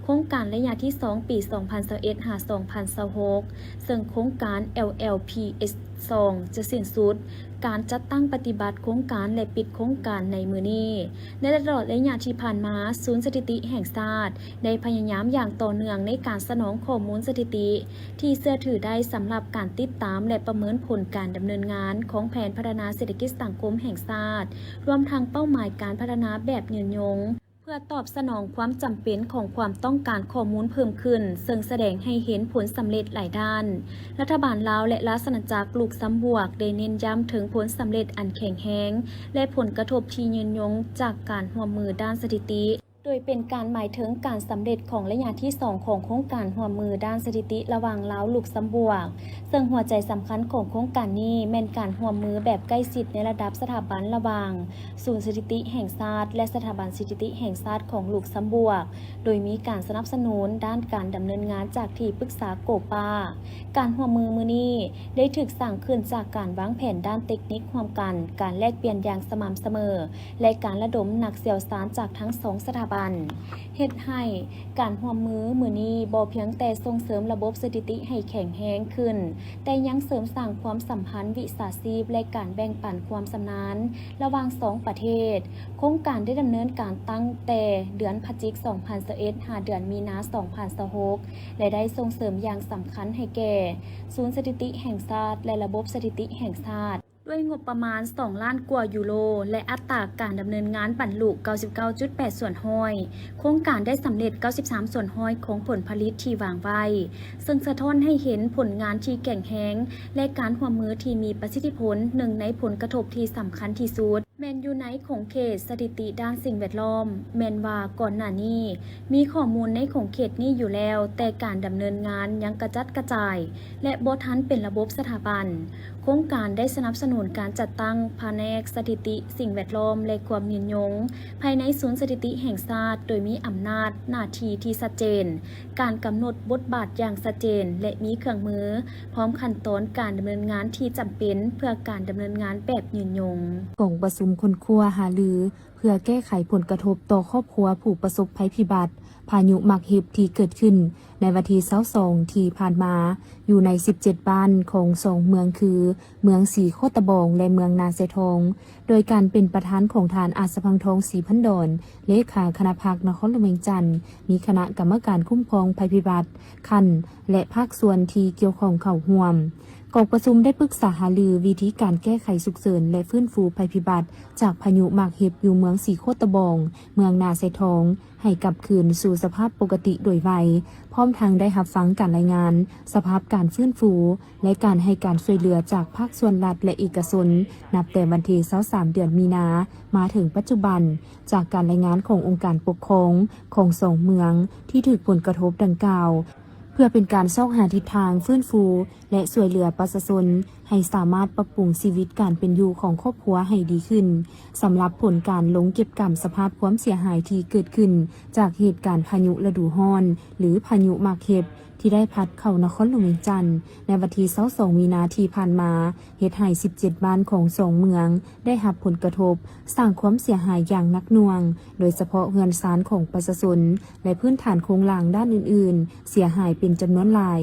ໂຄງການໄລຍະທີສອງ ປີສອງພັນຊາວເອັດ ຫາ ສອງພັນຊາວຫົກ ເຊິ່ງໂຄງການ ແອລແອລພີເອັສສອງ ຈະສິ້ນສຸດການຈັດຕັ້ງປະຕິບັດໂຄງການ ແລະ ປິດໂຄງການໃນມື້ນີ້. ໃນຕະຫຼອດໄລຍະທີ່ຜ່ານມາ, ສູນສະຖິຕິແຫ່ງຊາດ ໄດ້ພະຍາຍາມຢ່າງຕໍ່ເນື່ອງໃນການສະໜອງຂໍ້ມູນສະຖິຕິທີ່ເຊື່ອຖືໄດ້ສຳລັບການຕິດຕາມ ແລະ ປະເມີນຜົນການດຳເນີນງານຂອງແຜນພັດທະນາເສດຖະກິດສັງຄົມແຫ່ງຊາດ, ລວມທັງເປົ້າໝາຍການພັດທະນາແບບຍືນຍົງ ເພື່ອຕອບສະໜອງຄວາມຈຳເປັນຂອງຄວາມຕ້ອງການຂໍ້ມູນເພີ່ມຂຶ້ນ, ເຊິ່ງສະແດງໃຫ້ເຫັນຜົນສຳເລັດຫຼາຍດ້ານ. ລັດຖະບານລາວ ແລະ ລາຊະອານາຈັກລຸກຊຳບວກ ໄດ້ເນັ້ນຢ້ຳເຖິງຜົນສຳເລັດອັນແຂງແຮງ ແລະ ຜົນກະທົບທີ່ຍືນຍົງຈາກການຮ່ວມມືດ້ານສະຖິຕິ. ໂດຍເປັນການໝາຍເຖິງການສຳເລັດຂອງໄລຍະທີສອງຂອງໂຄງການຮ່ວມມືດ້ານສະຖິຕິລະຫວ່າງລາວ-ລຸກຊຳບວກ, ເຊິ່ງຫົວໃຈສຳຄັນຂອງໂຄງການນີ້ແມ່ນການຮ່ວມມືແບບໃກ້ຊິດໃນລະດັບສະຖາບັນລະຫວ່າງສູນສະຖິຕິແຫ່ງຊາດ ແລະ ສະຖາບັນສະຖິຕິແຫ່ງຊາດຂອງລຸກຊຳບວກ, ໂດຍມີການສະໜັບສະໜູນດ້ານການດຳເນີນງານຈາກທີ່ປຶກສາໂກປາ. ການຮ່ວມມືມື້ນີ້ໄດ້ຖືກສ້າງຂຶ້ນຈາກການວາງແຜນດ້ານເຕັກນິກຮ່ວມກັນ, ການແລກປ່ຽນຢ່າງສະໝ່ຳສະເໝີ ແລະ ການລະດົມນັກຊ່ຽວຊານຈາກທັງສອງສະຖາບັນ, ເຮັດໃຫ້ການຮ່ວມມືມື້ນີ້ບໍ່ພຽງແຕ່ສົ່ງເສີມລະບົບສະຖິຕິໃຫ້ແຂງແຮງຂຶ້ນ, ແຕ່ຍັງເສີມສ້າງຄວາມສຳພັນວິຊາຊີບ ແລະ ການແບ່ງປັນຄວາມຊຳນານລະຫວ່າງສອງປະເທດ. ໂຄງການໄດ້ດຳເນີນການຕັ້ງແຕ່ເດືອນພະຈິກ ສອງພັນຊາວເອັດ ຫາເດືອນມີນາ ສອງພັນຊາວຫົກ ແລະ ໄດ້ສົ່ງເສີມຢ່າງສຳຄັນໃຫ້ແກ່ສູນສະຖິຕິແຫ່ງຊາດ ແລະ ລະບົບສະຖິຕິແຫ່ງຊາດ ດ້ວຍງົບປະມານສອງລ້ານກວ່າຢູໂຣ ແລະ ອັດຕາການດຳເນີນງານບັນລຸ ເກົ້າສິບເກົ້າຈຸດແປດສ່ວນຮ້ອຍ. ໂຄງການໄດ້ສຳເລັດເກົ້າສິບສາມສ່ວນຮ້ອຍຂອງຜົນຜະລິດທີ່ວາງໄວ້, ເຊິ່ງສະທ້ອນໃຫ້ເຫັນຜົນງານທີ່ແຂງແຮງ ແລະ ການຮ່ວມມືທີ່ມີປະສິດທິຜົນ. ໜຶ່ງໃນຜົນກະທົບທີ່ສຳຄັນທີ່ສຸດ ແມ່ນຢູ່ໃນຂົງເຂດສະຖິຕິດ້ານສິ່ງແວດລ້ອມ, ແມ່ນວ່າກ່ອນໜ້ານີ້ມີຂໍ້ມູນໃນຂົງເຂດນີ້ຢູ່ແລ້ວ, ແຕ່ການດຳເນີນງານຍັງກະຈັດກະຈາຍ ແລະ ບໍ່ທັນເປັນລະບົບສະຖາບັນ. ໂຄງການໄດ້ສະໜັບສະໜູນການຈັດຕັ້ງພະແນກສະຖິຕິສິ່ງແວດລ້ອມ ແລະ ຄວາມຍືນຍົງ ພາຍໃນສູນສະຖິຕິແຫ່ງຊາດ, ໂດຍມີອຳນາດໜ້າທີ່ທີ່ຊັດເຈນ, ການກຳນົດບົດບາດຢ່າງຊັດເຈນ ແລະ ມີເຄື່ອງມື ພ້ອມຂັ້ນຕອນການດຳເນີນງານທີ່ຈຳເປັນເພື່ອການດຳເນີນງານແບບຍືນຍົງ. ກອງປະຊຸມຄົ້ນຄວ້າຫາລືເພື່ອແກ້ໄຂຜົນກະທົບຕໍ່ຄອບຄົວຜູ້ປະສົບໄພພິບັດພາຍຸໝາກເຫັບທີ່ເກີດຂຶ້ນໃນວັນທີຊາວສອງທີ່ຜ່ານມາ ຢູ່ໃນສິບເຈັດບ້ານຂອງສອງເມືອງຄື ເມືອງສີໂຄດຕະບອງ ແລະ ເມືອງນາຊາຍທອງ, ໂດຍການເປັນປະທານຂອງທ່ານ ອາດສະພັງທອງ ສີພັນດອນ ເລຂາຄະນະພັກນະຄອນຫຼວງວຽງຈັນ, ມີຄະນະກຳມະການຄຸ້ມຄອງໄພພິບັດຂັ້ນ ແລະ ພາກສ່ວນທີ່ກ່ຽວຂ້ອງເຂົ້າຮ່ວມ. ກອງປະຊຸມໄດ້ປຶກສາຫາລືວິທີການແກ້ໄຂສຸກເສີນ ແລະ ຟື້ນຟູໄພພິບັດຈາກພາຍຸໝາກເຫັບຢູ່ເມືອງສີໂຄດຕະບອງ, ເມືອງນາຊາຍທອງ ໃຫ້ກັບຄືນສູ່ສະພາບປົກກະຕິໂດຍໄວ, ພ້ອມທັງໄດ້ຮັບຟັງການລາຍງານສະພາບການຟື້ນຟູ ແລະ ການໃຫ້ການຊ່ວຍເຫຼືອຈາກພາກສ່ວນລັດ ແລະ ເອກະຊົນ ນັບແຕ່ວັນທີຊາວສາມເດືອນມີນາ ມາເຖິງປັດຈຸບັນ, ຈາກການລາຍງານຂອງອົງການປົກຄອງຂອງສອງເມືອງທີ່ຖືກຜົນກະທົບດັ່ງກ່າວ, ເພື່ອເປັນການຊອກຫາທິດທາງຟື້ນຟູ ແລະ ຊ່ວຍເຫຼືອປະຊາຊົນໃຫ້ສາມາດປັບປຸງຊີວິດການເປັນຢູ່ຂອງຄອບຄົວໃຫ້ດີຂຶ້ນ. ສຳລັບຜົນການລົງເກັບກຳສະພາບຄວາມເສຍຫາຍທີ່ເກີດຂຶ້ນຈາກເຫດການພາຍຸລະດູຮ້ອນ ຫຼື ພາຍຸໝາກເຫັບ ທີ່ໄດ້ພັດເຂົ້ານະຄອນຫຼວງວຽງຈັນໃນວັນທີຊາວສອງມີນາທີ່ຜ່ານມາ, ເຮັດໃຫ້ສິບເຈັດບ້ານຂອງສອງເມືອງໄດ້ຮັບຜົນກະທົບ, ສ້າງຄວາມເສຍຫາຍຢ່າງໜັກໜ່ວງ, ໂດຍສະເພາະເຮືອນຊານຂອງປະຊາຊົນ ແລະ ພື້ນຖານໂຄງລ່າງດ້ານອື່ນໆ ເສຍຫາຍເປັນຈຳນວນຫຼາຍ.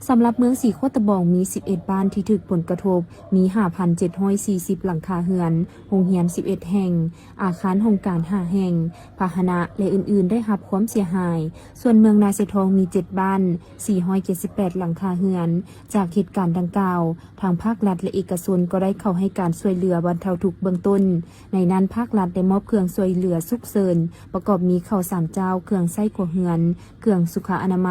ສຳລັບເມືອງສີໂຄດຕະບອງມີສິບເອັດບ້ານທີ່ຖືກຜົນກະທົບ, ມີຫ້າພັນເຈັດຮ້ອຍສີ່ສິບຫຼັງຄາເຮືອນ, ໂຮງຮຽນສິບເອັດແຫ່ງ, ອາຄານຫ້ອງການຫ້າແຫ່ງ, ພາຫະນະ ແລະ ອື່ນໆ ໄດ້ຮັບຄວາມເສຍຫາຍ. ສ່ວນເມືອງນາຊາຍທອງມີເຈັດບ້ານ, ສີ່ຮ້ອຍເຈັດສິບແປດຫຼັງຄາເຮືອນ. ຈາກເຫດການດັ່ງກ່າວ, ທາງພາກລັດ ແລະ ເອກະຊົນກໍໄດ້ເຂົ້າໃຫ້ການຊ່ວຍເຫຼືອບັນເທົາທຸກເບື້ອງຕົ້ນ. ໃນນັ້ນ, ພາກລັດໄດ້ມອບເຄື່ອງຊ່ວຍເຫຼືອສຸກເສີນ, ປະກອບມີເຂົ້າສາມເຈົ້າ, ເຄື່ອງໃຊ້ຄົວເຮືອນ, ເຄື່ອງສຸຂະອະນາໄມ,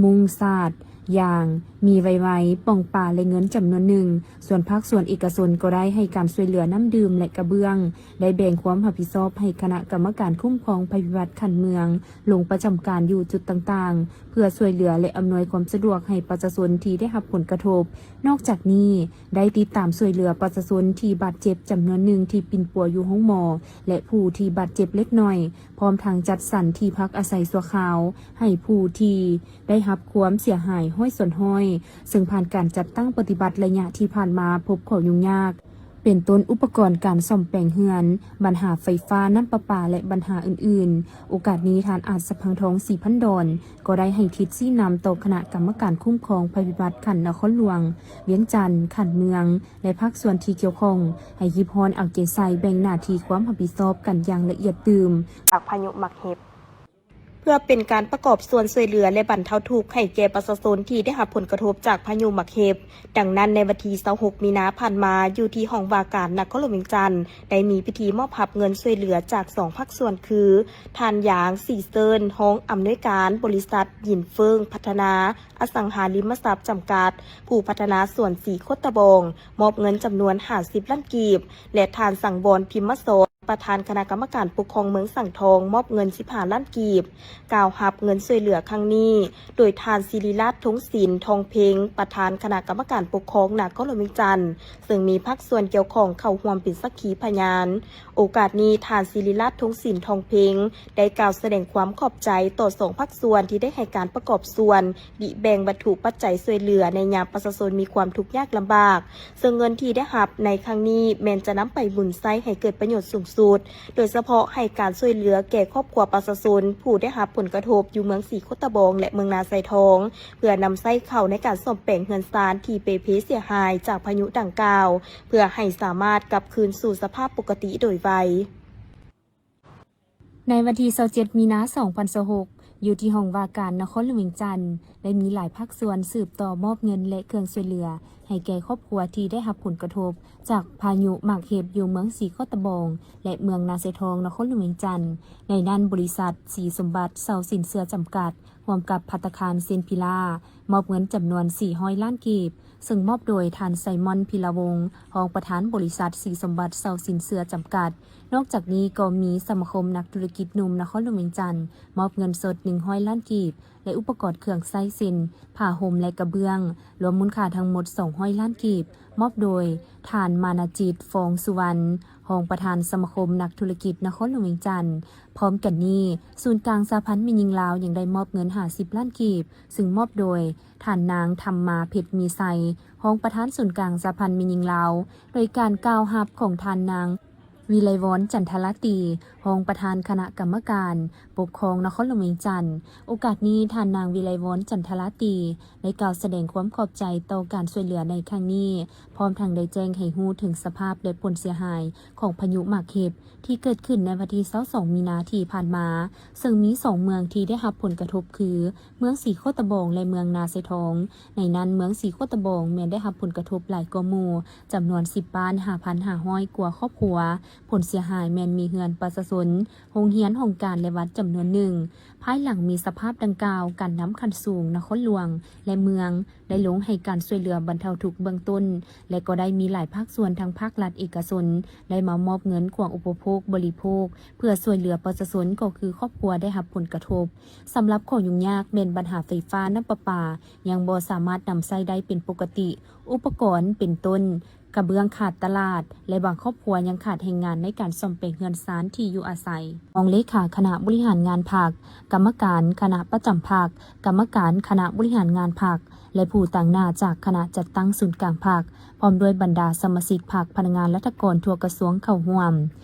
ມຸ້ງ, ສາດ, ຢາງ, ໝີ່ໄວໆ, ປ່ອງປາ ແລະ ເງິນຈຳນວນໜຶ່ງ. ສ່ວນພາກສ່ວນເອກະຊົນກໍໄດ້ໃຫ້ການຊ່ວຍເຫຼືອນ້ຳດື່ມ ແລະ ກະເບື້ອງ, ໄດ້ແບ່ງຄວາມຮັບຜິດຊອບໃຫ້ຄະນະກຳມະການຄຸ້ມຄອງໄພພິບັດຂັ້ນເມືອງ ລົງປະຈຳການຢູ່ຈຸດຕ່າງໆ ເພື່ອຊ່ວຍເຫຼືອ ແລະ ອຳນວຍຄວາມສະດວກໃຫ້ປະຊາຊົນທີ່ໄດ້ຮັບຜົນກະທົບ. ນອກຈາກນີ້, ໄດ້ຕິດຕາມຊ່ວຍເຫຼືອປະຊາຊົນທີ່ບາດເຈັບຈຳນວນໜຶ່ງທີ່ປິ່ນປົວຢູ່ໂຮງໝໍ ແລະ ຜູ້ທີ່ບາດເຈັບເລັກນ້ອຍ, ພ້ອມທັງຈັດສັນທີ່ພັກອາໄສຊົ່ວຄາວໃຫ້ຜູ້ທີ່ໄດ້ຮັບຄວາມເສຍຫາຍຮ້ອຍສ່ວນຮ້ອຍ, ເຊິ່ງຜ່ານການຈັດຕັ້ງປະຕິບັດໄລຍະທີ່ຜ່ານມາພົບຂໍ້ຫຍຸ້ງຍາກ, ເປັນຕົ້ນອຸປະກອນການສ້ອມແປງເຮືອນ, ບັນຫາໄຟຟ້າ, ນ້ຳປະປາ ແລະ ບັນຫາອື່ນໆ. ໂອກາດນີ້, ທ່ານ ອາດສະພັງທອງ ສີພັນດອນ ກໍໄດ້ໃຫ້ທິດຊີ້ນຳຕໍ່ຄະນະກຳມະການຄຸ້ມຄອງໄພພິບັດຂັ້ນນະຄອນຫຼວງວຽງຈັນ, ຂັ້ນເມືອງ ແລະ ພາກສ່ວນທີ່ກ່ຽວຂ້ອງ ໃຫ້ຮີບຮ້ອນເອົາໃຈໃສ່ແບ່ງໜ້າທີ່ຄວາມຮັບຜິດຊອບກັນຢ່າງລະອຽດຕື່ມ. ຈາກພາຍຸໝາກເຫັບ ເພື່ອເປັນການປະກອບສ່ວນຊ່ວຍເຫຼືອ ແລະ ບັນເທົາທຸກໃຫ້ແກ່ປະຊາຊົນທີ່ໄດ້ຮັບຜົນກະທົບຈາກພາຍຸໝາກເຫັບ. ດັ່ງນັ້ນ, ໃນວັນທີຊາວຫົກມີນາຜ່ານມາ, ຢູ່ທີ່ຫ້ອງວ່າການນະຄອນຫຼວງວຽງຈັນ ໄດ້ມີພິທີມອບຮັບເງິນຊ່ວຍເຫຼືອຈາກສອງພາກສ່ວນຄື ທ່ານ ຢາງ ສີເຊີນ ຮອງອຳນວຍການບໍລິສັດ ຢິນເຟິງ ພັດທະນາ ອະສັງຫາລິມະຊັບ ຈຳກັດ ຜູ້ພັດທະນາສວນສີໂຄດຕະບອງ ມອບເງິນຈຳນວນຫ້າສິບລ້ານກີບ ແລະ ທ່ານ ສັງວອນ ພິມມະສອນ ປະທານຄະນະກຳມະການປົກຄອງເມືອງສັງທອງ ມອບເງິນສິບຫ້າລ້ານກີບ ກ່າວຮັບເງິນຊ່ວຍເຫຼືອຄັ້ງນີ້ ໂດຍທ່ານ ສິລິລາດ ທົງສິນ ທອງເພັງ ປະທານຄະນະກຳມະການປົກຄອງນະຄອນຫຼວງວຽງຈັນ ເຊິ່ງມີພາກສ່ວນກ່ຽວຂ້ອງເຂົ້າຮ່ວມເປັນສັກຂີພະຍານ. ໂອກາດນີ້ ທ່ານ ສິລິລາດ ທົງສິນ ທອງເພັງ ໄດ້ກ່າວສະແດງຄວາມຂອບໃຈຕໍ່ສອງພາກສ່ວນທີ່ໄດ້ໃຫ້ການປະກອບສ່ວນ ບິແບ່ງວັດຖຸປັດໄຈຊ່ວຍເຫຼືອໃນຍາມປະຊາຊົນມີຄວາມທຸກຍາກລຳບາກ, ເຊິ່ງເງິນທີ່ໄດ້ຮັບໃນຄັ້ງນີ້ແມ່ນຈະນຳໄປໝູນໃຊ້ໃຫ້ເກີດປະໂຫຍດສູງສຸດ, ໂດຍສະເພາະໃຫ້ການຊ່ວຍເຫຼືອແກ່ຄອບຄົວປະຊາຊົນຜູ້ໄດ້ຮັບຜົນກະທົບຢູ່ເມືອງສີໂຄດຕະບອງ ແລະ ເມືອງນາຊາຍທອງ, ເພື່ອນຳໃຊ້ເຂົ້າໃນການສ້ອມແປງເຮືອນຊານທີ່ເປ່ເພເສຍຫາຍຈາກພາຍຸດັ່ງກ່າວ, ເພື່ອໃຫ້ສາມາດກັບຄືນສູ່ສະພາບປົກກະຕິໂດຍໄວ. ໃນວັນທີຊາວເຈັດ ມີນາ ສອງພັນຊາວຫົກ ຢູ່ທີ່ຫ້ອງວ່າການນະຄອນຫຼວງວຽງຈັນ ໄດ້ມີຫຼາຍພາກສ່ວນສືບຕໍ່ມອບເງິນ ແລະ ເຄື່ອງຊ່ວຍເຫຼືອໃຫ້ແກ່ຄອບຄົວທີ່ໄດ້ຮັບຜົນກະທົບຈາກພາຍຸໝາກເຫັບຢູ່ເມືອງສີໂຄດຕະບອງ ແລະ ເມືອງນາຊາຍທອງ ນະຄອນຫຼວງວຽງຈັນ. ໃນນັ້ນ ບໍລິສັດສີສົມບັດເຊົ່າສິນເຊື່ອຈຳກັດ ຮ່ວມກັບພັດຕາຄານເຊນພິລາ ມອບເງິນຈຳນວນສີ່ຮ້ອຍລ້ານກີບ ເຊິ່ງມອບໂດຍທ່ານ ໄຊມອນ ພິລະວົງ ຮອງປະທານບໍລິສັດສີສົມບັດເຊົ່າສິນເຊື່ອຈຳກັດ. ນອກຈາກນີ້ກໍມີສະມາຄົມນັກທຸລະກິດໜຸ່ມນະຄອນຫຼວງວຽງຈັນ ມອບເງິນສົດໜຶ່ງຮ້ອຍລ້ານກີບ ແລະ ອຸປະກອນເຄື່ອງໃຊ້ເຊັ່ນ ຜ້າຫົ່ມ ແລະ ກະເບື້ອງ ລວມມູນຄ່າທັງໝົດສອງຮ້ອຍລ້ານກີບ ມອບໂດຍທ່ານ ມານະຈິດ ຟອງສຸວັນ ຮອງປະທານສະມາຄົມນັກທຸລະກິດນະຄອນຫຼວງວຽງຈັນ. ພ້ອມກັນນີ້, ສູນກາງສະຫະພັນແມ່ຍິງລາວຍັງໄດ້ມອບເງິນຫ້າສິບລ້ານກີບ, ຊຶ່ງມອບໂດຍທ່ານນາງ ທຳມາ ເພັດມີໄຊ ຮອງປະທານສູນກາງສະຫະພັນແມ່ຍິງລາວ, ໂດຍການກ່າວຮັບຂອງທ່ານນາງ ວິໄລວອນ ຈັນທະລາຕີ ຮອງປະທານຄະນະກຳມະການປົກຄອງນະຄອນຫຼວງວຽງຈັນ. ໂອກາດນີ້, ທ່ານນາງ ວິໄລວອນ ຈັນທະລາຕີ ໄດ້ກ່າວສະແດງຄວາມຂອບໃຈຕໍ່ການຊ່ວຍເຫຼືອໃນຄັ້ງນີ້, ພ້ອມທັງໄດ້ແຈ້ງໃຫ້ຮູ້ເຖິງສະພາບ ແລະ ຜົນເສຍຫາຍຂອງພາຍຸໝາກເຫັບ ທີ່ເກີດຂຶ້ນໃນວັນທີຊາວສອງ ມີນາທີ່ຜ່ານມາ, ເຊິ່ງມີສອງເມືອງທີ່ໄດ້ຮັບຜົນກະທົບຄື ເມືອງສີໂຄດຕະບອງ ແລະ ເມືອງນາຊາຍທອງ. ໃນນັ້ນ, ເມືອງສີໂຄດຕະບອງແມ່ນໄດ້ຮັບຜົນກະທົບຫຼາຍກວ່າໝູ່, ຈຳນວນສິບບ້ານ ຫ້າພັນຫ້າຮ້ອຍກວ່າຄອບຄົວ. ຜົນເສຍຫາຍແມ່ນມີເຮືອນປະຊາຊົນ, ໂຮງຮຽນ, ຫ້ອງການ ແລະ ວັດຈຳນວນໜຶ່ງ. ພາຍຫຼັງມີສະພາບດັ່ງກ່າວ, ການນຳຂັ້ນສູງນະຄອນຫຼວງ ແລະ ເມືອງ ໄດ້ລົງໃຫ້ການຊ່ວຍເຫຼືອບັນເທົາທຸກເບື້ອງຕົ້ນ ແລະ ກໍໄດ້ມີຫຼາຍພາກສ່ວນທັງພາກລັດ, ເອກະຊົນ ໄດ້ມາມອບເງິນຂວງອຸປະໂພກບໍລິໂພກ ເພື່ອຊ່ວຍເຫຼືອປະຊາຊົນ ກໍຄືຄອບຄົວໄດ້ຮັບຜົນກະທົບ. ສຳລັບຂໍ້ຫຍຸ້ງຍາກແມ່ນບັນຫາໄຟຟ້າ, ນ້ຳປະປາ ຍັງບໍ່ສາມາດນຳໃຊ້ໄດ້ເປັນປົກກະຕິ, ອຸປະກອນເປັນຕົ້ນ ກະເບື້ອງຂາດຕະຫຼາດ ແລະ ບາງຄອບຄົວຍັງຂາດແຮງງານໃນການສ້ອມແປງເຮືອນຊານທີ່ຢູ່ອາໄສ. ຮອງເລຂາຄະນະບໍລິຫານງານພັກ, ກຳມະການຄະນະປະຈຳພັກ, ກຳມະການຄະນະບໍລິຫານງານພັກ ແລະ ຜູ້ຕາງໜ້າຈາກຄະນະຈັດຕັ້ງສູນກາງພັກ, ພ້ອມດ້ວຍບັນດາສະມາຊິກພັກ, ພະນັກງານລັດຖະກອນທົ່ວກະຊວງເຂົ້າຮ່ວມ.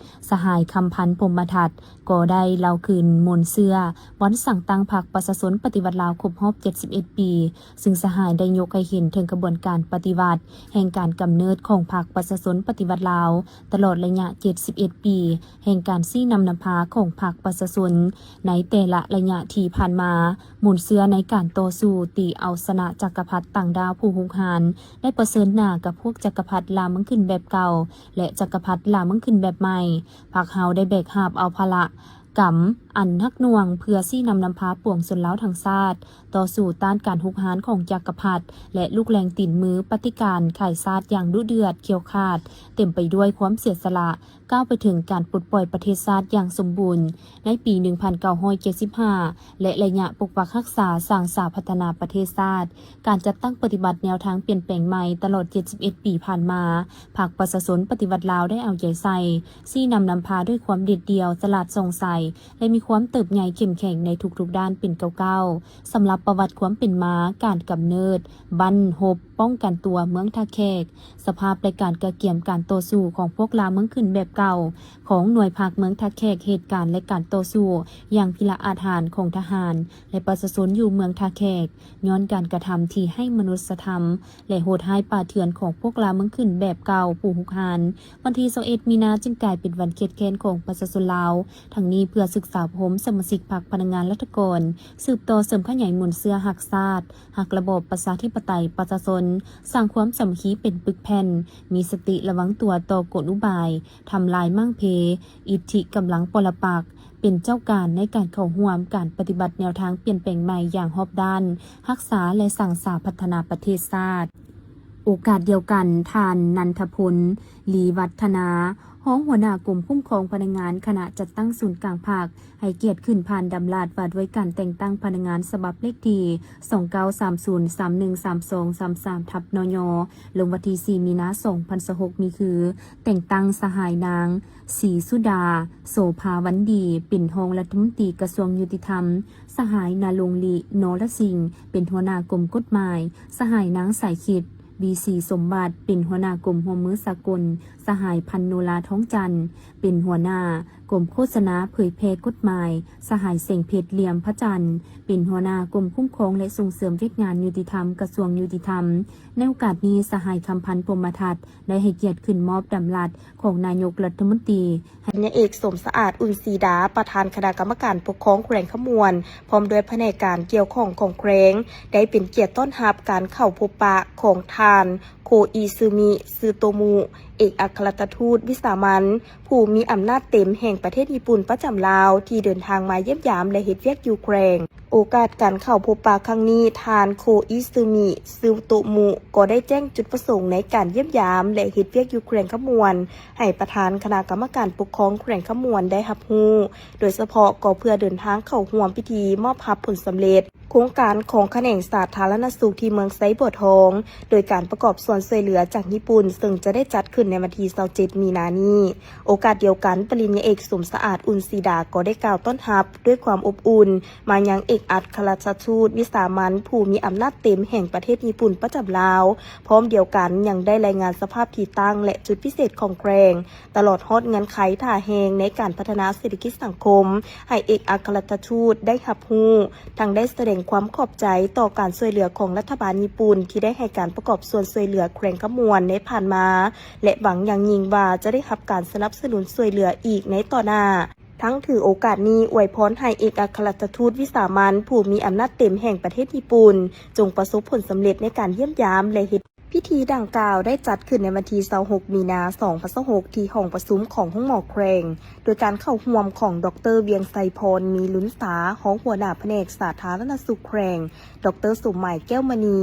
ສະຫາຍ ຄຳພັນ ພົມມະທັດ ກໍໄດ້ເລົ່າຄືນມູນເຊື້ອວັນສ້າງຕັ້ງພັກປະຊາຊົນປະຕິວັດລາວຄົບຮອບເຈັດສິບເອັດປີ, ຊຶ່ງສະຫາຍໄດ້ຍົກໃຫ້ເຫັນເຖິງຂະບວນການປະຕິວັດແຫ່ງການກຳເນີດຂອງພັກປະຊາຊົນປະຕິວັດລາວ ຕະຫຼອດໄລຍະເຈັດສິບເອັດປີ ແຫ່ງການຊີ້ນຳນຳພາຂອງພັກປະຊາຊົນໃນແຕ່ລະໄລຍະທີ່ຜ່ານມາ. ມູນເຊື້ອໃນການຕໍ່ສູ້ຕີເອົາຊະນະຈັກກະພັດຕ່າງດ້າວຜູ້ຮຸກຮານ ໄດ້ປະເຊີນໜ້າກັບພວກຈັກກະພັດລ່າເມືອງຂຶ້ນແບບເກົ່າ ແລະ ຈັກກະພັດລ່າເມືອງຂຶ້ນແບບໃໝ່. ພັກເຮົາໄດ້ແບກຫາບເອົາພາລະກຳອັນໜັກໜ່ວງ ເພື່ອຊີ້ນຳນຳພາປວງຊົນລາວທັງຊາດ ຕໍ່ສູ້ຕ້ານການຮຸກຮານຂອງຈັກກະພັດ ແລະ ລູກແຫຼ່ງຕີນມືປະຕິການຂາຍຊາດຢ່າງດຸເດືອດຂຽວຂາດ, ເຕັມໄປດ້ວຍຄວາມເສຍສະຫຼະ, ກ້າວໄປເຖິງການປົດປ່ອຍປະເທດຊາດຢ່າງສົມບູນໃນປີໜຶ່ງພັນເກົ້າຮ້ອຍເຈັດສິບຫ້າ ແລະ ໄລຍະປົກປັກຮັກສາ, ສ້າງສາ, ພັດທະນາປະເທດຊາດ. ການຈັດຕັ້ງປະຕິບັດແນວທາງປ່ຽນແປງໃໝ່ຕະຫຼອດເຈັດສິບເອັດປີຜ່ານມາ, ພັກປະຊາຊົນປະຕິວັດລາວໄດ້ເອົາໃຈໃສ່, ຊີ້ນຳນຳພາດ້ວຍຄວາມເດັດດ່ຽວ, ສະຫຼາດສ່ອງໃສ ແລະ ມີຄວາມເຕີບໃຫຍ່ເຂັ້ມແຂງໃນທຸກໆດ້ານເປັນກ້າວໆ. ສຳລັບປະຫວັດຄວາມເປັນມາ, ການກຳເນີດ, ບັ້ນຮົບ, ປ້ອງກັນຕົວເມືອງທ່າແຂກ, ສະພາບ ແລະ ການກະກຽມການຕໍ່ສູ້ຂອງພວກລ່າເມືອງຂຶ້ນແບບເກົ່າ ຂອງໜ່ວຍພັກເມືອງທ່າແຂກ, ເຫດການ ແລະ ການຕໍ່ສູ້ຢ່າງພິລະອາດຫານຂອງທະຫານ ແລະ ປະຊາຊົນຢູ່ເມືອງທ່າແຂກ, ຍ້ອນການກະທຳທີ່ໄຮ້ມະນຸດສະທຳ ແລະ ໂຫດຮ້າຍປ່າເຖື່ອນຂອງພວກລ່າເມືອງຂຶ້ນແບບເກົ່າຜູ້ຮຸກຮານ, ວັນທີຊາວເອັດ ມີນາ ຈຶ່ງກາຍເປັນວັນເຄດແຄ້ນຂອງປະຊາຊົນລາວ. ທັງນີ້ເພື່ອສຶກສາອົບຮົມສະມາຊິກພັກພະນັກງານລັດຖະກອນ, ສືບຕໍ່ເສີມຂະຫຍາຍມູນເຊື້ອຮັກຊາດ, ຮັກລະບອບປະຊາທິປະໄຕ, ປະຊາຊົນ, ສ້າງຄວາມສາມັກຄີເປັນປຶກແຜ່ນ, ມີສະຕິລະວັງຕົວຕໍ່ກົນອຸບາຍ, ທຳລາຍມ້າງເພ, ອິດທິກຳລັງປໍລະປັກ, ເປັນເຈົ້າການໃນການເຂົ້າຮ່ວມການປະຕິບັດແນວທາງປ່ຽນແປງໃໝ່ຢ່າງຮອບດ້ານ, ຮັກສາ ແລະ ສ້າງສາພັດທະນາປະເທດຊາດ. ໂອ ໂອກາດດຽວກັນ, ທ່ານ ນັນທະພົນ ລີວັດທະນາ ຮອງຫົວໜ້າກົມຄຸ້ມຄອງພະນັກງານ ຄະນະຈັດຕັ້ງສູນກາງພັກ ໃຫ້ກຽດຂຶ້ນຜ່ານດຳລັດວ່າດ້ວຍການແຕ່ງຕັ້ງພະນັກງານ ສະບັບເລກທີ ສອງເກົ້າສາມສູນສາມໜຶ່ງສາມສອງສາມສາມ ທັບ ນຍ ລົງວັນທີ ສີ່ ມີນາ ສອງພັນຊາວຫົກ ນີ້ຄື ແຕ່ງຕັ້ງສະຫາຍນາງ ສີສຸດາ ໂສພາວັນດີ ເປັນຮອງລັດຖະມົນຕີກະຊວງຍຸຕິທຳ, ສະຫາຍ ນາລົງລີ ນໍລະສິງ ເປັນຫົວໜ້າກົມກົດໝາຍ, ສະຫາຍ ນາງ ສາຍຄິດ ວີສີສົມບັດ ເປັນຫົວໜ້າກົມຮ່ວມມືສາກົນ, ສະຫາຍ ພັນໂນລາ ທອງຈັນ ເປັນຫົວໜ້າກົມໂຄສະນາເຜີຍແຜ່ກົດໝາຍ, ສະຫາຍ ແສງເພັດ ຫຼຽມພະຈັນ ເປັນຫົວໜ້າກົມຄຸ້ມຄອງ ແລະ ສົ່ງເສີມວຽກງານຍຸຕິທຳ ກະຊວງຍຸຕິທຳ. ໃນໂອກາດນີ້, ສະຫາຍ ຄຳພັນ ພົມມະທັດ ໄດ້ໃຫ້ກຽດຂຶ້ນມອບດຳລັດຂອງນາຍົກລັດຖະມົນຕີ ໃຫ້ ພັນຍາເອກ ສົມສະອາດ ອຸ່ນສີດາ ປະທານຄະນະກຳມະການປົກຄອງແຂວງຄຳມ່ວນ ພ້ອມດ້ວຍພະແນກການກ່ຽວຂ້ອງຂອງແຂວງ ໄດ້ເປັນກຽດຕ້ອນຮັບການເຂົ້າພົບປະຂອງທ່ານ ໂຄອິຊຶມິ ຊືໂຕມຸ ເອກອັກຄະລັດຖະທູດວິສາມັນ ຜູ້ມີອຳນາດເຕັມແຫ່ງປະເທດຍີ່ປຸ່ນປະຈຳລາວ ທີ່ເດີນທາງມາຢ້ຽມຢາມ ແລະ ເຮັດວຽກຢູ່ແຂວງ. ໂອກາດການເຂົ້າພົບປະຄັ້ງນີ້, ທ່ານ ໂຄອິຊຶມິ ຊືໂຕມຸ ກໍໄດ້ແຈ້ງຈຸດປະສົງໃນການຢ້ຽມຢາມ ແລະ ເຮັດວຽກຢູ່ແຂວງຄຳມ່ວນ ໃຫ້ປະທານຄະນະກຳມະການປົກຄອງແຂວງຄຳມ່ວນໄດ້ຮັບຮູ້, ໂດຍສະເພາະກໍເພື່ອເດີນທາງເຂົ້າຮ່ວມພິທີມອບຮັບຜົນສຳເລັດໂຄງການຂອງຂະແໜງສາທາລະນະສຸກທີ່ເມືອງໄຊບົວທອງ, ໂດຍການປະກອບສ່ວນຊ່ວຍເຫຼືອຈາກຍີ່ປຸ່ນ, ເຊິ່ງຈະໄດ້ຈັດຂຶ້ນໃນວັນທີ ຊາວເຈັດ ມີນານີ້. ໂອກາດດຽວກັນ, ປະລິນຍາເອກ ສົມສະອາດ ອຸ່ນສີດາ ກໍໄດ້ກ່າວຕ້ອນຮັບດ້ວຍຄວາມອົບອຸ່ນມາຍັງເອກອັກຄະລັດຖະທູດວິສາມັນ ຜູ້ມີອຳນາດເຕັມແຫ່ງປະເທດຍີ່ປຸ່ນປະຈຳລາວ, ພ້ອມດຽວກັນຍັງໄດ້ລາຍງານສະພາບທີ່ຕັ້ງ ແລະ ຈຸດພິເສດຂອງແຂວງ, ຕະຫຼອດຮອດເງື່ອນໄຂທ່າແຮງໃນການພັດທະນາເສດຖະກິດສັງຄົມ ໃຫ້ເອກອັກຄະລັດຖະທູດໄດ້ຮັບຮູ້, ທັງໄດ້ສະແດງຄວາມຂອບໃຈຕໍ່ການຊ່ວຍເຫຼືອຂອງລັດຖະບານຍີ່ປຸ່ນ ທີ່ໄດ້ໃຫ້ການປະກອບສ່ວນຊ່ວຍເຫຼືອແຂວງຄຳມ່ວນໃນຜ່ານມາ ແລະ ຫວັງຢ່າງຍິ່ງວ່າຈະໄດ້ຮັບການສະໜັບສະໜູນຊ່ວຍເຫຼືອອີກໃນຕໍ່ໜ້າ. ທັງຖືໂອກາດນີ້ອວຍພອນໃຫ້ເອກອັກຄະລັດຖະທູດວິສາມັນ ຜູ້ມີອຳນາດເຕັມແຫ່ງປະເທດຍີ່ປຸ່ນ ຈົ່ງປະສົບຜົນສຳເລັດໃນການຢ້ຽມຢາມ ແລະ ເຮັດ ພິທີດັ່ງກ່າວໄດ້ຈັດຂຶ້ນໃນວັນທີ ຊາວຫົກ ມີນາ ສອງພັນຊາວຫົກ ທີ່ຫ້ອງປະຊຸມຂອງໂຮງໝໍແຂວງ, ໂດຍການເຂົ້າຮ່ວມຂອງ ດອກເຕີ ວຽງໄຊພອນ ມີລຸນສາ ຮອງຫົວໜ້າພະແນກສາທາລະນະສຸກແຂວງ, ດອກເຕີ ສົມໝາຍ ແກ້ວມະນີ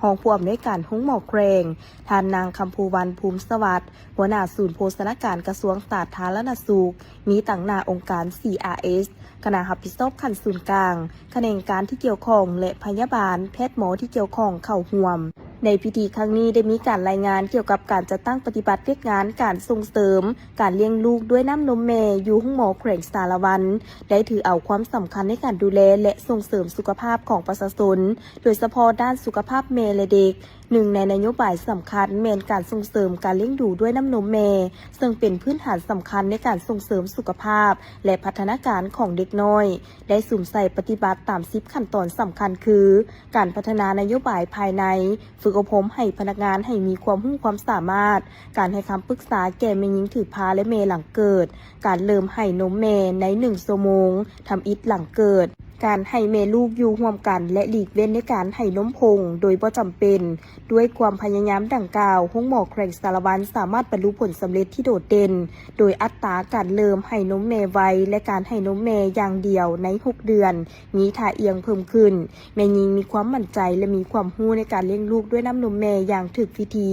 ຮອງຜູ້ອຳນວຍການໂຮງໝໍແຂວງ, ທ່ານນາງ ຄຳພູວັນ ພູມສະຫວັດ ຫົວໜ້າສູນໂພຊະນາການກະຊວງສາທາລະນະສຸກ, ມີຕາງໜ້າອົງການ ຊີອາເອສ, ຄະນະຮັບຜິດຊອບຂັ້ນສູນກາງ, ຂະແໜງການທີ່ກ່ຽວຂ້ອງ ແລະ ພະຍາບານ, ແພດໝໍທີ່ກ່ຽວຂ້ອງເຂົ້າຮ່ວມ. ໃນພິທີຄັ້ງນີ້ໄດ້ມີການລາຍງານກ່ຽວກັບການຈັດຕັ້ງປະຕິບັດວຽກງານການສົ່ງເສີມການລ້ຽງລູກດ້ວຍນ້ຳນົມແມ່ຢູ່ໂຮງໝໍແຂວງສາລະວັນ, ໄດ້ຖືເອົາຄວາມສຳຄັນໃນການດູແລ ແລະ ສົ່ງເສີມສຸຂະພາບຂອງປະຊາຊົນ, ໂດຍສະເພາະດ້ານສຸຂະພາບແມ່ ແລະ ເດັກ. ໜຶ່ງໃນນະໂຍບາຍສຳຄັນແມ່ນການສົ່ງເສີມການລ້ຽງດູດ້ວຍນ້ຳນົມແມ່, ເຊິ່ງເປັນພື້ນຖານສຳຄັນໃນການສົ່ງເສີມສຸຂະພາບ ແລະ ພັດທະນາການຂອງເດັກນ້ອຍ, ໄດ້ສຸມໃສ່ປະຕິບັດຕາມສິບຂັ້ນຕອນສຳຄັນຄື ການພັດທະນານະໂຍບາຍພາຍໃນ, ຝຶກອົບຮົມໃຫ້ພະນັກງານໃຫ້ມີຄວາມຮູ້ຄວາມສາມາດ, ການໃຫ້ຄຳປຶກສາແກ່ແມ່ຍິງຖືພາ ແລະ ແມ່ຫຼັງເກີດ, ການເລີ່ມໃຫ້ນົມແມ່ໃນໜຶ່ງຊົ່ວໂມງທຳອິດຫຼັງເກີດ, ການໃຫ້ແມ່ລູກຢູ່ຮ່ວມກັນ ແລະ ຫຼີກເວັ້ນໃນການໃຫ້ນົມຜົງໂດຍບໍ່ຈຳເປັນ. ດ້ວຍຄວາມພະຍາຍາມດັ່ງກ່າວ, ໂຮງໝໍແຂວງສາລະວັນສາມາດບັນລຸຜົນສຳເລັດທີ່ໂດດເດັ່ນ, ໂດຍອັດຕາການເລີ່ມໃຫ້ນົມແມ່ໄວ ແລະ ການໃຫ້ນົມແມ່ຢ່າງດຽວໃນຫົກເດືອນ ມີທ່າອ່ຽງເພີ່ມຂຶ້ນ. ແມ່ຍິງມີຄວາມໝັ້ນໃຈ ແລະ ມີຄວາມຮູ້ໃນການລ້ຽງລູກດ້ວຍນ້ຳນົມແມ່ຢ່າງຖືກວິທີ,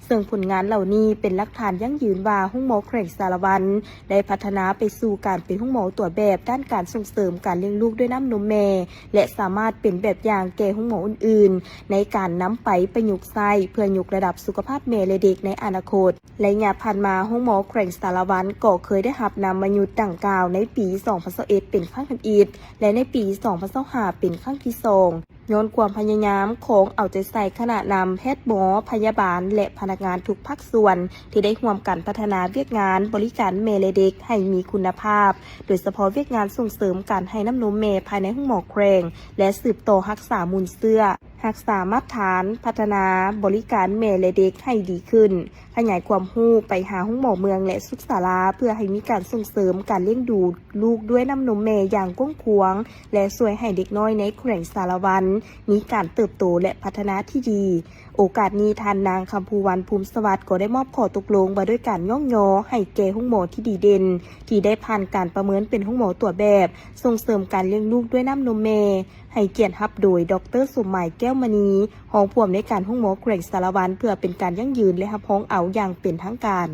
ເຊິ່ງຜົນງານເຫຼົ່ານີ້ເປັນຫຼັກຖານຢັ້ງຢືນວ່າ ໂຮງໝໍແຂວງສາລະວັນໄດ້ພັດທະນາໄປສູ່ການເປັນໂຮງໝໍຕົວແບບດ້ານການສົ່ງເສີມການລ້ຽງລູກດ້ວຍນ້ຳນົມແມ່ ແລະ ສາມາດເປັນແບບຢ່າງແກ່ໂຮງໝໍອື່ນໆ ໃນການນຳໄປປະຍຸກໃຊ້ເພື່ອຍົກລະດັບສຸຂະພາບແມ່ ແລະ ເດັກໃນອະນາຄົດ. ໄລຍະຜ່ານມາ, ໂຮງໝໍແຂວງສາລະວັນກໍເຄີຍໄດ້ຮັບນາມມະຍຸດດັ່ງກ່າວໃນປີສອງພັນຊາວເອັດເປັນຄັ້ງທຳອິດ ແລະ ໃນປີສອງພັນຊາວຫ້າເປັນຄັ້ງທີສອງ. ຍ້ອນຄວາມພະຍາຍາມຂອງເອົາໃຈໃສ່ຄະນະນຳແພດໝໍ, ພະຍາບານ ແລະ ພະນັກງານທຸກພາກສ່ວນ ທີ່ໄດ້ຮ່ວມກັນພັດທະນາວຽກງານບໍລິການແມ່ ແລະ ເດັກໃຫ້ມີຄຸນນະພາບ, ໂດຍສະເພາະວຽກງານສົ່ງເສີມການໃຫ້ນ້ຳນົມແມ່ພາຍໃນໂຮງໝໍແຂວງ ແລະ ສືບຕໍ່ຮັກສາມູນເຊື້ອ, ຮັກສາມາດຖານ, ພັດທະນາບໍລິການແມ່ ແລະ ເດັກໃຫ້ດີຂຶ້ນ, ຂະຫຍາຍຄວາມຮູ້ໄປຫາໂຮງໝໍເມືອງ ແລະ ສຸກສາລາ ເພື່ອໃຫ້ມີການສົ່ງເສີມການລ້ຽງດູລູກດ້ວຍນ້ຳນົມແມ່ຢ່າງກວ້າງຂວາງ ແລະ ຊ່ວຍໃຫ້ເດັກນ້ອຍໃນແຂວງສາລະວັນມີການເຕີບໂຕ ແລະ ພັດທະນາທີ່ດີ. ໂອກາດນີ້, ທ່ານນາງ ຄຳພູວັນ ພູມສະຫວັດ ກໍໄດ້ມອບຂໍ້ຕົກລົງວ່າດ້ວຍການຍ້ອງຍໍໃຫ້ແກ່ໂຮງໝໍທີ່ດີເດັ່ນ ທີ່ໄດ້ຜ່ານການປະເມີນເປັນໂຮງໝໍຕົວແບບ ສົ່ງເສີມການລ້ຽງລູກດ້ວຍນ້ຳນົມແມ່, ໃຫ້ກຽດຮັບໂດຍ ດຣ ສົມໝາຍ ແກ້ວມະນີ ຮອງຜູ້ອຳນວຍການໂຮງໝໍແຂວງສາລະວັນ ເພື່ອເປັນການຢັ້ງຢືນ ແລະ ຮັບຮອງເອົາຢ່າງເປັນທາງການ.